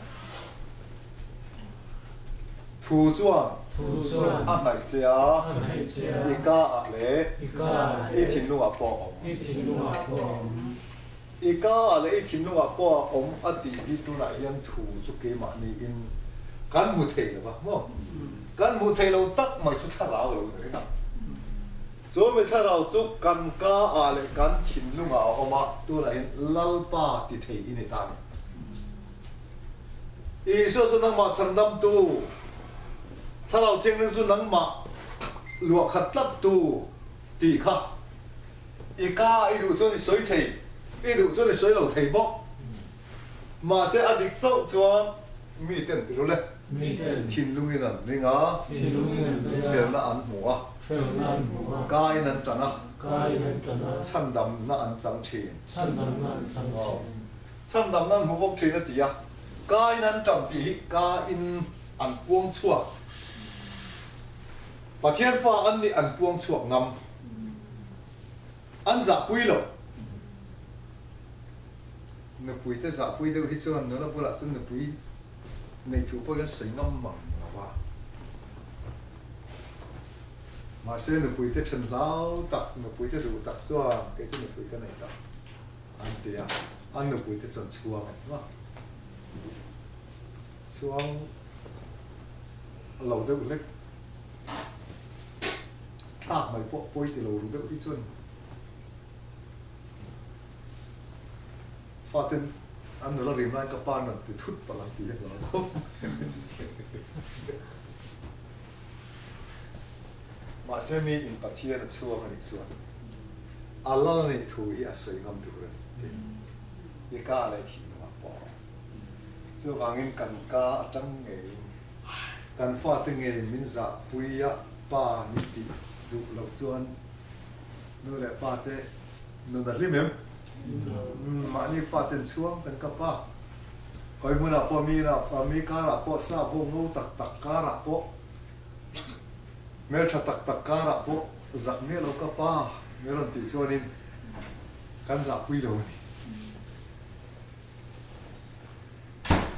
Thu chuan. Thu chuan. A hnaih che a. A hnaih che a. I ka ah leh. I ka ah leh. I thinlungah pawh a awm. I thinlungah pawh a awm. I ka ah leh i thinlungah pawh a awm a tih hi tunah hian thu chu keimah niin kan hmu thei lo va maw? Kan hmu thei lo tak mai chu thlarau lo ni reng a. Chu mi thlarau chu kan ka ah leh kan thinlungah a awm a, tunah hian Lalpa ti thei i ni ta a ni. Isua chu nangmah chhandamtu, Thlarau Thianghlim chu nangmah luahkhat tlattu tih kha I ka i duh chuan i sawi thei, i duh chuan i sawi lo thei bawk. Mahse a dik chauh chuan mi ten ti rul e. Thinlungin an ring a, felna an hmu a, ka in an tan a, chhandamna an chang thin. Chhandamna an hmu bawk thin a ti a, ka in an tan tih hi ka in an puang chhuak. Pathian fa an nih an puang chhuak ngam. An zahpui lo. Nupui te zahpui deuh hi chuan nula bulah chuan nupui nei thu pawh hian sawi ngam mang lo va. Mahse nupui te then hlau tak, nupui te duh tak chuan kei chu nupui ka nei tak an ti a, an nupui te chuan chhuang a ni maw? Chhuang lo deuh hlek. Thlak mai pawh pawi ti lo ru deuh hi chuan faten an nula rim laiin ka pa rawn ti thut palh ang tih hi a hlau khawp mai. Mahse mi in Pathian a chhuak a nih chuan a lal nih thu hi a sawi ngam tur a ni tih i ka leh thinlungah pawh a awm. Chuvangin kan ka atang ngeiin Kan fate ngei min zahpui a pa min tih duh loh chuan nu leh pa te nun a hlim em? Mahni faten chhuang kan kap a, khawi hmunah pawh mi inah mi karah pawh sa bo ngo tak tak karah pawh hmeltha tak tak karah pawh zak miah lo ka pa min rawn tih chuanin kan zahpui lo a ni.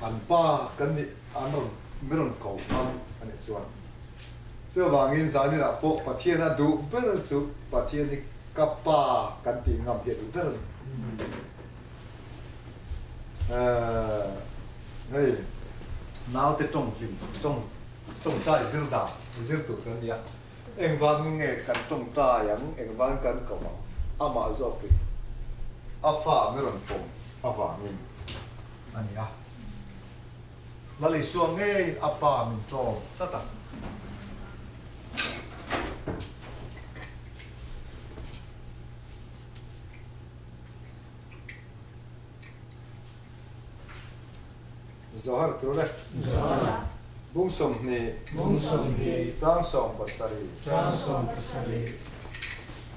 An pa kan nih an rawn mi rawn ko ngam a nih chuan. Chuvangin zaninah pawh Pathian a duh ber chu Pathian hi ka Pa kan tih ngam hi a duh ber a ni. Hei naute tawng hlim tawng tawngtai zir dan zir tur kan ni a, engvangin nge kan tawngtai ang, engvangin kan ko ang, amah zawkin a fa mi rawn pawm avangin a ni a. Lal Isua ngei a Pa min ṭawm tlat a. Zohar tur le. Zohar. Bung 20. Bung 20. Chang 70. Chang 70.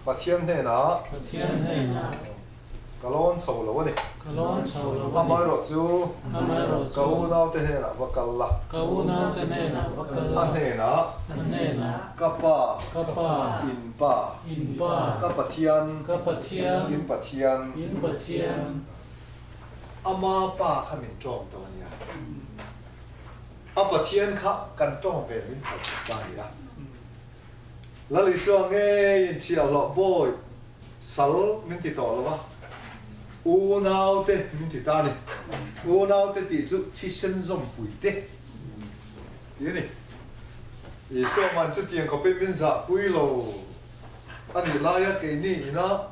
Pathian hnenah. Pathian hnenah. Ka lawn chho lo a ni. Ka lawn chho lo a ni. Amaherawh chu. Amaherawh chu. Ka unaute hnenah va kal la. Ka unaute hnenah va kal la. A hnenah. A hnenah. Ka pa. Ka pa. In pa. In pa. Ka Pathian. Ka Pathian. In Pathian. In Pathian. Ama pa kha min tawng tawh a nia. A Pathian kha kan tawng ve min phalsak ta a ni a. Lal Isua ngei in chhiahhlawh bawi sal min ti tawh lo a, unaute min ti ta a ni. Unaute tih chu thisen zawmpui te tih a ni. Isua man chutiang khawpin min zahpui lo a nih laia keini ina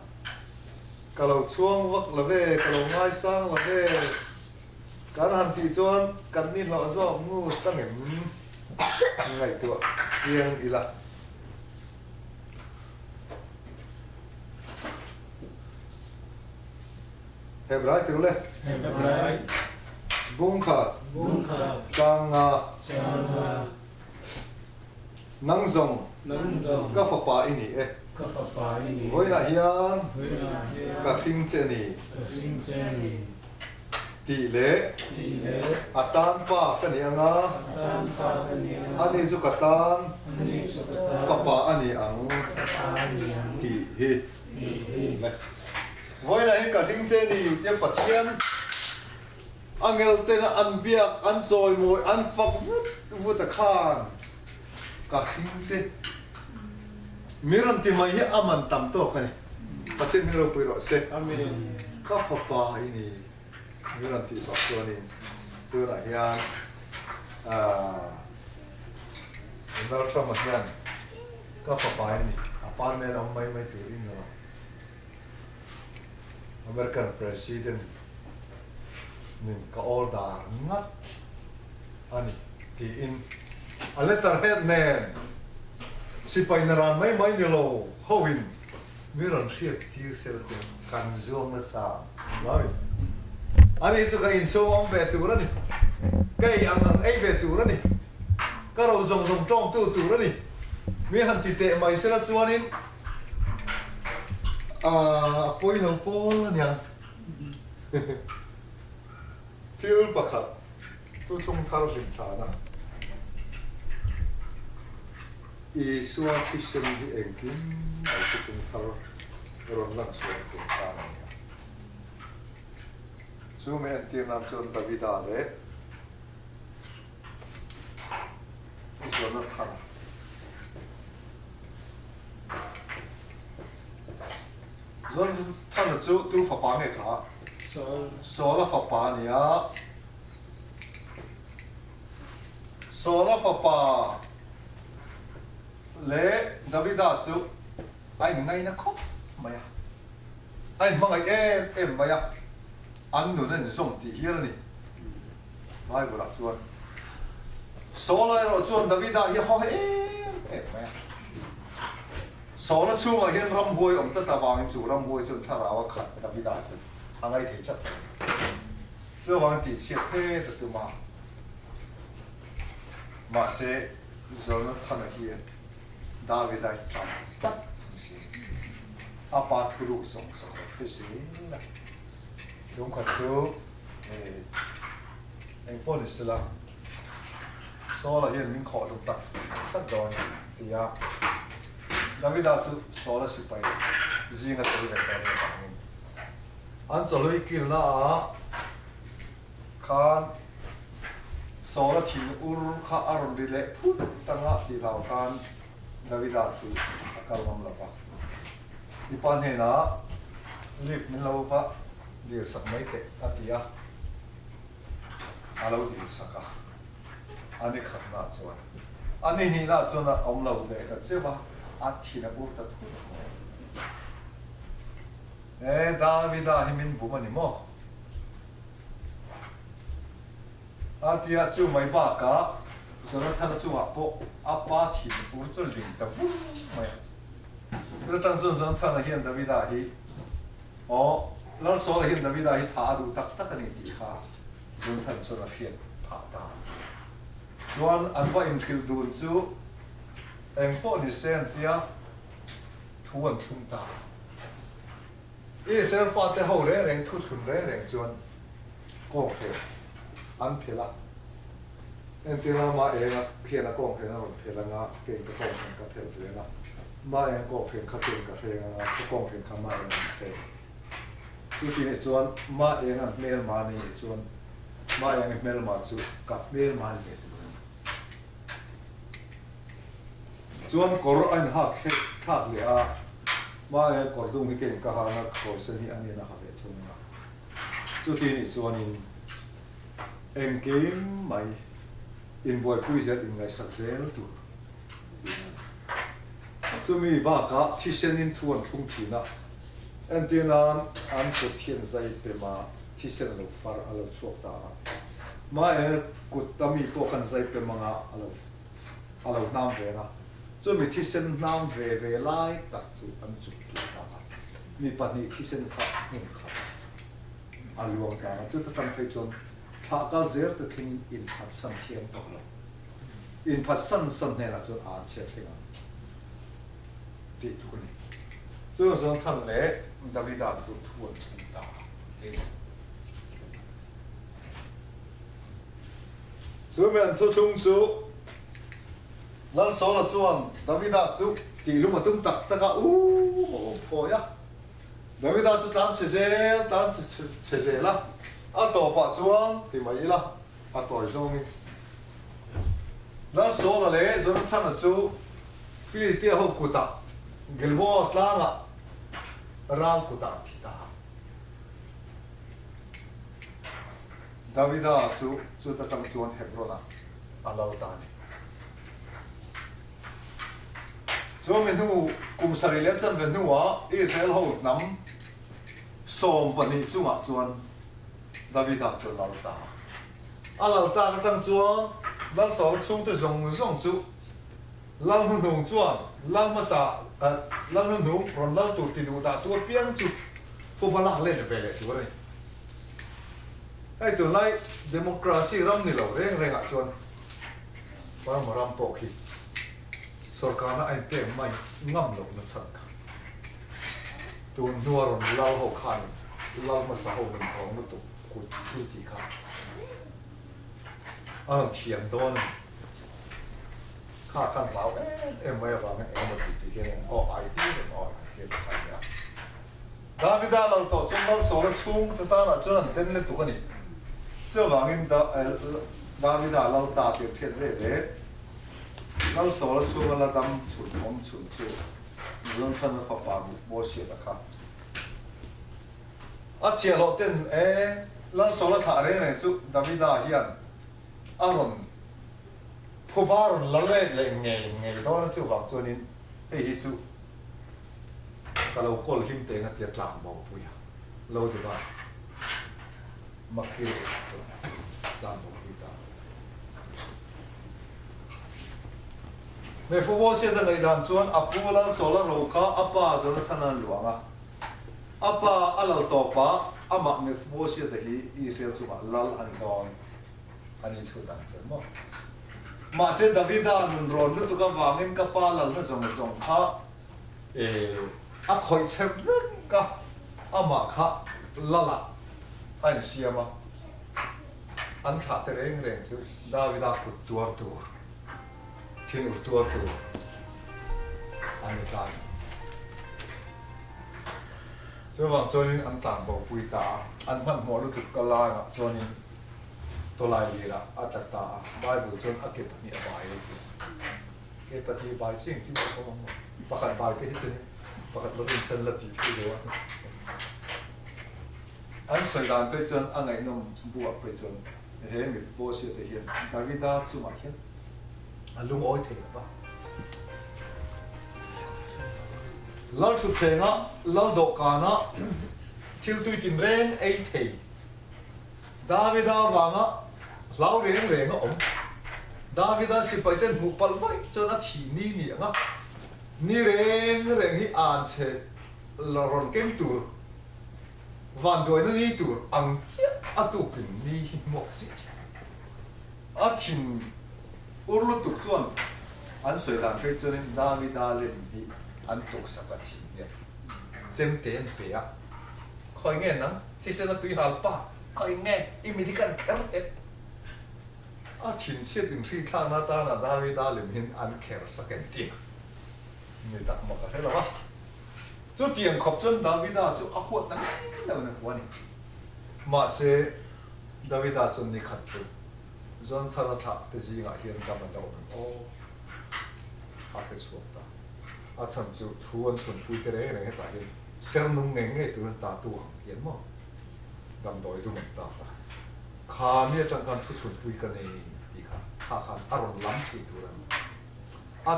ka lo chhuang vak lo ve, ka lo ngaisang lo ve kan han tih chuan kan ni hlawh zawk ngut a ngem ngaihtuah chiang ila. Hebrai tirh le. Hebrai. Bungkhat. Bungkhat. Changa. Changa. Nang zawng. Nang zawng. Ka fapa i ni e. Ka fapa i ni e. Vawiinah hian. Vawiinah hian. Ka hring che ni. Ka hring che ni. Tih leh. Tih leh. A tan pa ka ni ang a. A tan pa ka ni ang a. Ani chu ka tan. Ani chu ka tan. Fapa a ni ang. Fapa a ni ang. Tih hi. Tih hi. Le. Vawiinah hian ka hring che ni tia Pathian angel tena an biak, an chawimawi, an fak vut vut a khan ka hring che. Mi rawn ti mai hi a man tam tawk a ni. Pathian hming ropui rawh se. Amen. Ka fapa i ni. Mi rawn tih bak chuanin tunah hian Donald Trump-a hian ka fapa i ni. A parmen awm mai mai tur in lo. American President nin ka order ngat a ni tiin a letterhead nen sipai na ran mai mai ni lo hoin mi rawn hriat tir sela chu kan zuang nasa ang. Ani chu ka inchhung awm ve tur a ni, ka ei ang ang ei ve tur a ni, ka ro zawng zawng tawngtu tur a ni, mi han ti teh mai sela chuanin a pawi lo pawl a niang. Thil pakhat thuthlung thar hlim thlana Isua thisen hi engkim mai thuthlung thar rawn lan chhuah tur tan a ni a. Chu mi entir nan chuan Davida leh Jonathan Jonathan chu tu fapa nge kha? Saul. Saula fapa a ni a. Saula fapa leh Davida chu a inngaina khawp mai a. A inhmangaih em em mai a. An nun a inzawm tih hial a ni. Bible ah chuan Saula erawh chuan Davida hi a haw em em mai a. Saula chhungah hian ramhuai awm tlat avangin chu ramhuai chuan thlarau a khat Davida chu a ngai thei tlat lo. Chuvangin tihchhiat phet a tum a. Mahse Jonathana hian Davida hi tam tlat thung si. A pa thuruk zawng zawng a hre zel a. Lungkhat chu eng pawh ni sela, Saula hian min khawh hlum tak tak dawn ti a. Davida chu Saula sipai zinga tel ve dawn avangin an chawhlui kilnaah khan Saula thin ur kha a rawn ri leh phut anga tih hlau khan Davida chu a kal ngam lo va. I pa hnenah lift min lo va dil sak mai teh a ti a, a lo dil sak a. A ni khatnah chuan a ni hnihna chuan a awm lo leh ta cheu a, a thin a ur ta thut mai. E, Davida hi min bum a ni maw? A ti a, chu mai bakah Jonathana chungah pawh a pa thin ur chu ling ta vur mai a. Chuta tang chuan Jonathana hian Davida hi, Aw, Lal Saula hian Davida hi tha a duh tak tak a ni tih kha Jonathan chuan a hriat phah ta. Chuan an va inhrilh dun chu eng pawh ni se an tia thu an thlung ta. Israel fate ho reng reng thu thlun reng reng chuan kawnghren an phelh a. Entir lama eng khian a kawnghren a rawn phelh anga kei ka kawnghren ka phelh ve anga, ma eng kawnghren kha kei ka hreng anga ka kawnghren kha ma eng an hreng. Chuti nih chuan ma eng an hmelma nei nih chuan ma eng hmelma chu ka hmelma ni ve tur a ni. Chuan kawr a inhak thlek thlak leh a, ma eng kawr dung hi kei ka han a, kawr sen hi a nen a ha ve thung a. Chuti nih chuanin engkim mai inbuaipui zel inngaihsak zel tur tihna a ni. Chumi bakah thisenin thu an thlung thin a, entir nan an kut hian zai pema thisen a lo far a lo chhuak ta a. Mahse kut a mi pawh khan zai pem anga a lo a lo hnam ve ang a, chumi thisen hnam ve ve lai tak chu an chuk tur ta a, mi pahnih thisen kha hmun khat a luang ta a, chuta tang phei chuan thlah kal zel te thlengin inphatsan thiam tawh lo. Inphatsan san hnenah chuan an chhiat thleng ang tih thu a ni. Chu Jonathan leh Davida chu thu an thleng ta a ti. Chu mi an thuthlung chu Lal Saula chuan Davida chu tihlum a tum tak tak a, U a awm phawi a. Davida chu tlan chhe zel, tlan chhe zel a, a tawpah chuan ti mai ila a tawi zawngin. Lal Saula leh Jonathana chu Filistia ho kutah Gilboa tlangah ral kutah an thi ta a. Davida chu chuta tang chuan Hebron-ah a lal ta a ni. Chumi hnu kum sarih leh chanve hnuah Israel ho hnam 12 chungah chuan Davida chu a lal ta a. A lal tak atang chuan Lal Saula chhungte zawng zawng chu Lal hnuhnung chuan Lal hmasa Lal hnuhnung rawn lal tur ti duh dah tu apiang chu phuba lak let ve leh tur a ni. Hei tunlai democracy ram ni lo reng rengah chuan Burma ram pawh khi sorkarna a inpek mai ngam lohna chhan kha tun hnua rawn lal ho khanin lal hmasa ho min awm lutuk kut thil tih kha a rawn thiam dawn a ni. Kha khan hlau em em mai avangin engemaw tih tih hian eng aw ai tir eng aw ai tir kha a ni a. Davida lo tawh chu Malsawla chhung te tanah chuan an den lutuk a ni. Chuvangin Davida lal ta tih an hriat ve ve. Lalsawla chhunga la dam chhun awm chhun chu Jonathana fapa Mephibosheth-a kha a chhiahhlawh ten e Lalsawla thlah reng reng chu Davida hian a rawn phuba rawn la let leh ngei ngei dawn a chuvang chuanin hei hi chu Ka lo call hlim teng a tia tlang bo pui a lo ti va Makir chuan tlang bo pui ta. Mephibosheth a ngaihdan chuan a pu Lalsawla ro kha a pa Jonathan a luang a, a pa a lal tawp a, amah Mephibosheth-a hi Israel chungah lal a ni dawn a ni chhut ang che maw? Mahse Davida nun rawn lutuk avangin ka pa lalna zawng zawng kha E, a khawih chhe vek a, amah kha lala a insiam a, an thlah te reng reng chu Davida kut tuar tur, thinur tuar tur an ni ta a ni. Chuvang chuanin an tlan bopui ta a, an hmanhmawh lutuk ka laiah chuanin. Tawlailirah a tla ta a, Bible chuan a ke pahnih a bai a ti. Ke pahnih bai chu engtin nge awm ang aw? Pakhat bai te hi chuan pakhat lo inchhan la tih thei lo a. An sawi dan phei chuan a ngaihnawm buah phei chuan he Mephibosheth te hian Davida chungah hian a lungawi thei lo va. Lal thutthlengah, lal dawhkanah thil tui tinreng ei thei. Davida vanga hlau reng reng a awm. Davida sipaiten hmuh palh vaih chuan a thih ni ni ang a, ni reng reng hi an chhe la rawn keng tur, vanduaina ni tur ang chiah a tukin ni hi hmuak zia thin. A thin ur lutuk chuan an sawi dan phei chuanin Davida lem hi an tuksak a thin hian chemte an pe a, Khawi nge nang? Thisen a tui hal pa, khawi nge i mi hi kan kher teh? A thinchhiat inhri thlakna atana Davida lem hin an kher sak em tih ni tak mak a hre lo a. Chutiang khawp chuan Davida chu a huat ta mai lo in a hua a ni. Mahse, Davida chuan ni khat chu Jonathan-a thlah te zingah hian dam an lo awm em aw? A hre chhuak ta. A chhan chu thu an thunpui te reng reng hetah hian Ser nung ngei ngei turin ta tu ang hian maw damdawi dum an tak a, kha mi atang khan thuthlunpui ka nei ni tih kha kha khan a rawn lam thei tur a ni. A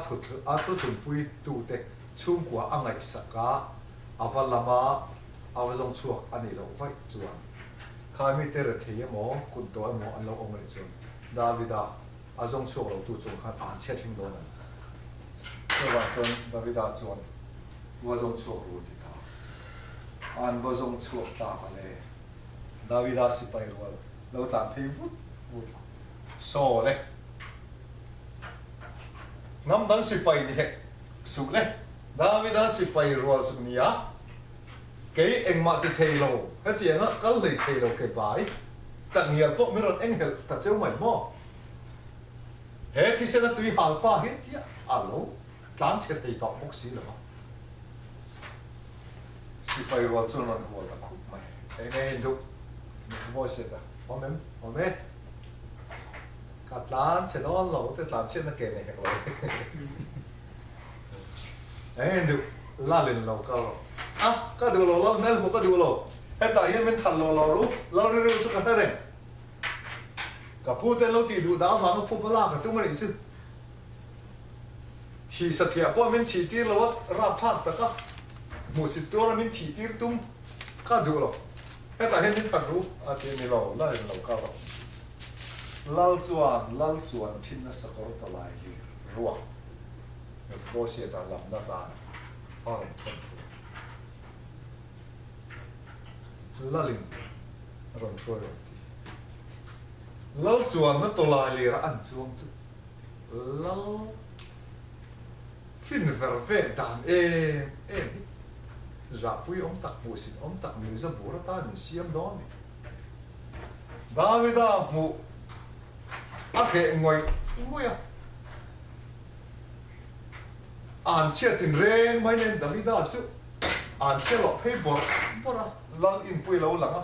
a thuthlunpui tute chhungkua a ngaihsak a, a va lam a, a va zawng chhuak a nih loh vaih chuan kha mite rethei emaw kut dawh emaw an lo awm a nih chuan Davida a zawng chhuak lo tu chung khan an chhiat hling dawn a ni. Chuvang chuan Davida chuan Va zawng chhuak ru ti ta. An va zawng chhuak ta a le. Davida sipai rual lo tlan phei vut vut saw le. Hnam dang sipai ni hek suh le. Davida sipai rual zuk nia. Kei engmah ti thei lo, hetianga kal hlei thei lo ke bai. Tak ngial pawh min rawn enghelh ta cheu mai maw? He thisena tui hal pa hi tia a lo. Tlan chhe thei tawh bawk si lo a. Sipai rual chuan rawn hual ta khup mai. Eng nge in duh? Mawi set a. Awm em? Awm e. Ka tlan chhe dawn lo te tlan chhiatna ke nei hek lo. Eng nge in duh? Lal in lo kal rawh. A, ka duh lo lal hmel hmuh ka duh lo. Hetah hian min that lo lo ru. Lal rilru chu ka hre reng. Ka pu te lo tih duh dah avanga phup a lak a tum a nih chu. Thih satliah pawh min thih tir lo a, rapthlak taka hmuhsit tuara min thih tir tum ka duh lo. Hetah hian min that ru a ti a ni lo, lal in lo kal rawh. Lal chuan lal chuan thinna sakawr tawlai lir ruak Mephibosheth-a lamna tan a rawn thawn thu. Lalin rawn hruai rawh ti. Lal chuanna tawlai lira an chuang chu Lal fin ver ve dan em em hi zahpui awm tak, hmuhsit awm tak, nuihza bur atan min siam dawn ni. Davida hmuh a hreh ngawih ngawih a, an chhiatin reng mai nen Davida chu an chhia loh phei bawrh bawrh a, Lal inpui lo lang a.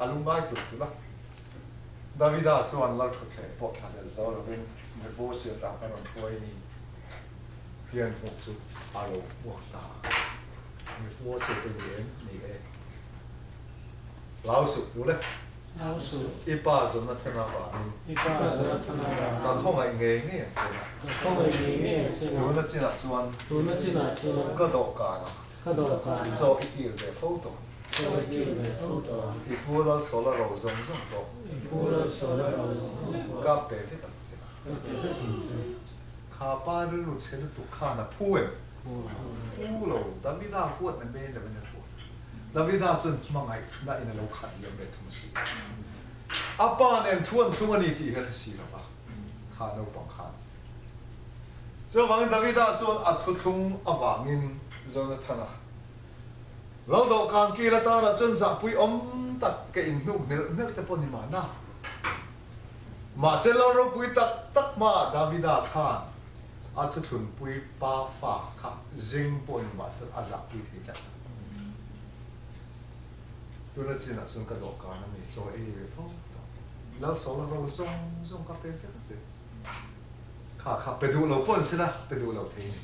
A lungngai tulh tulh a. Davida chuan lal thutthleng pawh thlahlel zo lovin Mephibosheth-a a rawn hruai ni hian hmuh chu a lo hmuak ta a. Mephibosheth-a ni em? Ni e. Hlau suh pu le. Hlau suh. I pa Jonathana vangin. I pa Jonathana vangin. Ka khawngaih ngei ngei ang che na. Ka khawngaih ngei ngei ang che na. Tuna chinah chuan. Tuna chinah chuan. Ka dawhkanah. Ka dawhkanah. Chaw i kil ve fo tawh. Chaw i kil ve fo tawh. I pu lal sawl a ro zawng zawng pawh. I pu lal sawl a ro zawng zawng pawh. Ka pe vek ang che. Ka pe vek ang che. Kha pa rilru chhe lutuk khan a phu em? Phu lo. Davida huat na men lovin a huat. Davida chuan hmangaihna in a lo khat liam ve thung si. A pa nen thu an thlung a ni tih hi a hre si lo va, kha naupang khan. Chuvangin Davida chuan a thuthlung avangin Jonathana lo dawhkan kil atana chuan zahpui awm tak ke inhnuk hnelh hnelh te pawh ni mahna. Mahse lal ropui tak tak hmaah Davida khan a thuthlunpui pa fa kha zeng pawh ni mahse a zahpui thei tlat. Tuna chinah chuan ka dawhkan a mi chaw ei ve fo tawh. Lalsawla ro zawng zawng ka pe vek a che. Kha kha pe duh lo pawh an si la, pe duh lo thei ni.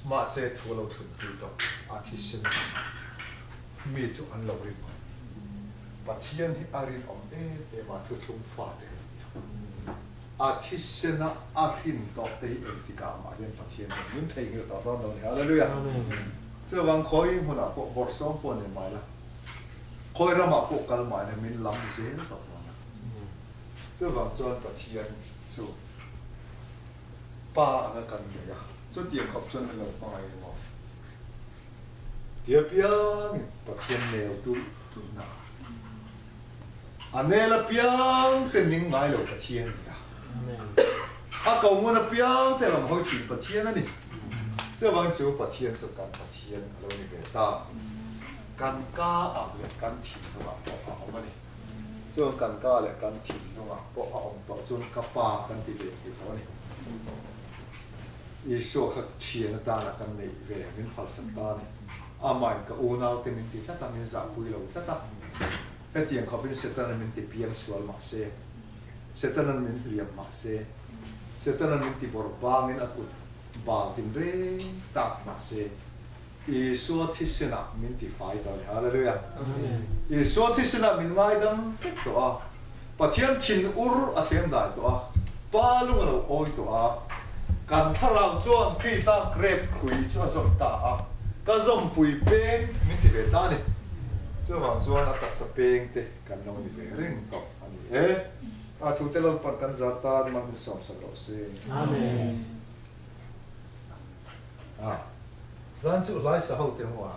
Mahse thu a lo thlunpui tawh a thisen mi chu an lo rin awm. Pathian hi a rinawm em em a thuthlung fate kan ni a. A thisena a hrin tawh te hi engtikah mah hian Pathian hian min theihnghilh tawh dawn lo ni. Hallelujah! Chuvang khawi hmunah pawh bawrhsawm pawh nei mai la, khawi ramah pawh kal mai la min lam zel tawh dawn a. Chuvang chuan Pathian chu Pa anga kan nei a, chutiang khawp chuan min lo hmangaih emaw tia piangin Pathian nel tulh tulhna a nel apiang te ning ngai lo Pathian a ni a. A ko ngun apiang te lam hawi thin Pathian a ni. Chuvangin chu Pathian chu kan Pathian a lo ni ve ta. Kan ka ah leh kan thinlungah pawh a awm a ni. Chuan kan ka leh kan thinlungah pawh a awm tawh chuan ka pa kan ti ve thei tawh a ni. Isua kha thian atana kan neih ve min phalsak ta a ni. Amahin ka unaute min ti tlat a, min zahpui lo tlat a. Hetiang khawpin Setana min ti piang sual mah se, Setana'n min hliam mah se, Setana'n min ti bawrh bangin a kut bal tinreng tak mah se, Isua thisenah min ti fai tawh a ni. Hallelujah! Isua thisenah min ngaidam vek tawh a, Pathian thin ur a thlem dai tawh a, Pa lung a lo awi tawh a, kan thlarau chuan Krita grep hrui chu a zawm ta a, ka zawmpui peng min ti ve ta a ni. Chuvang chuan a taksa peng te kan lo ni ve reng tawh a ni e. A thute Lalpan kan zar tan mal min sawmsak rawh se. Amen. A, zan chu hlai sa ho te maw a?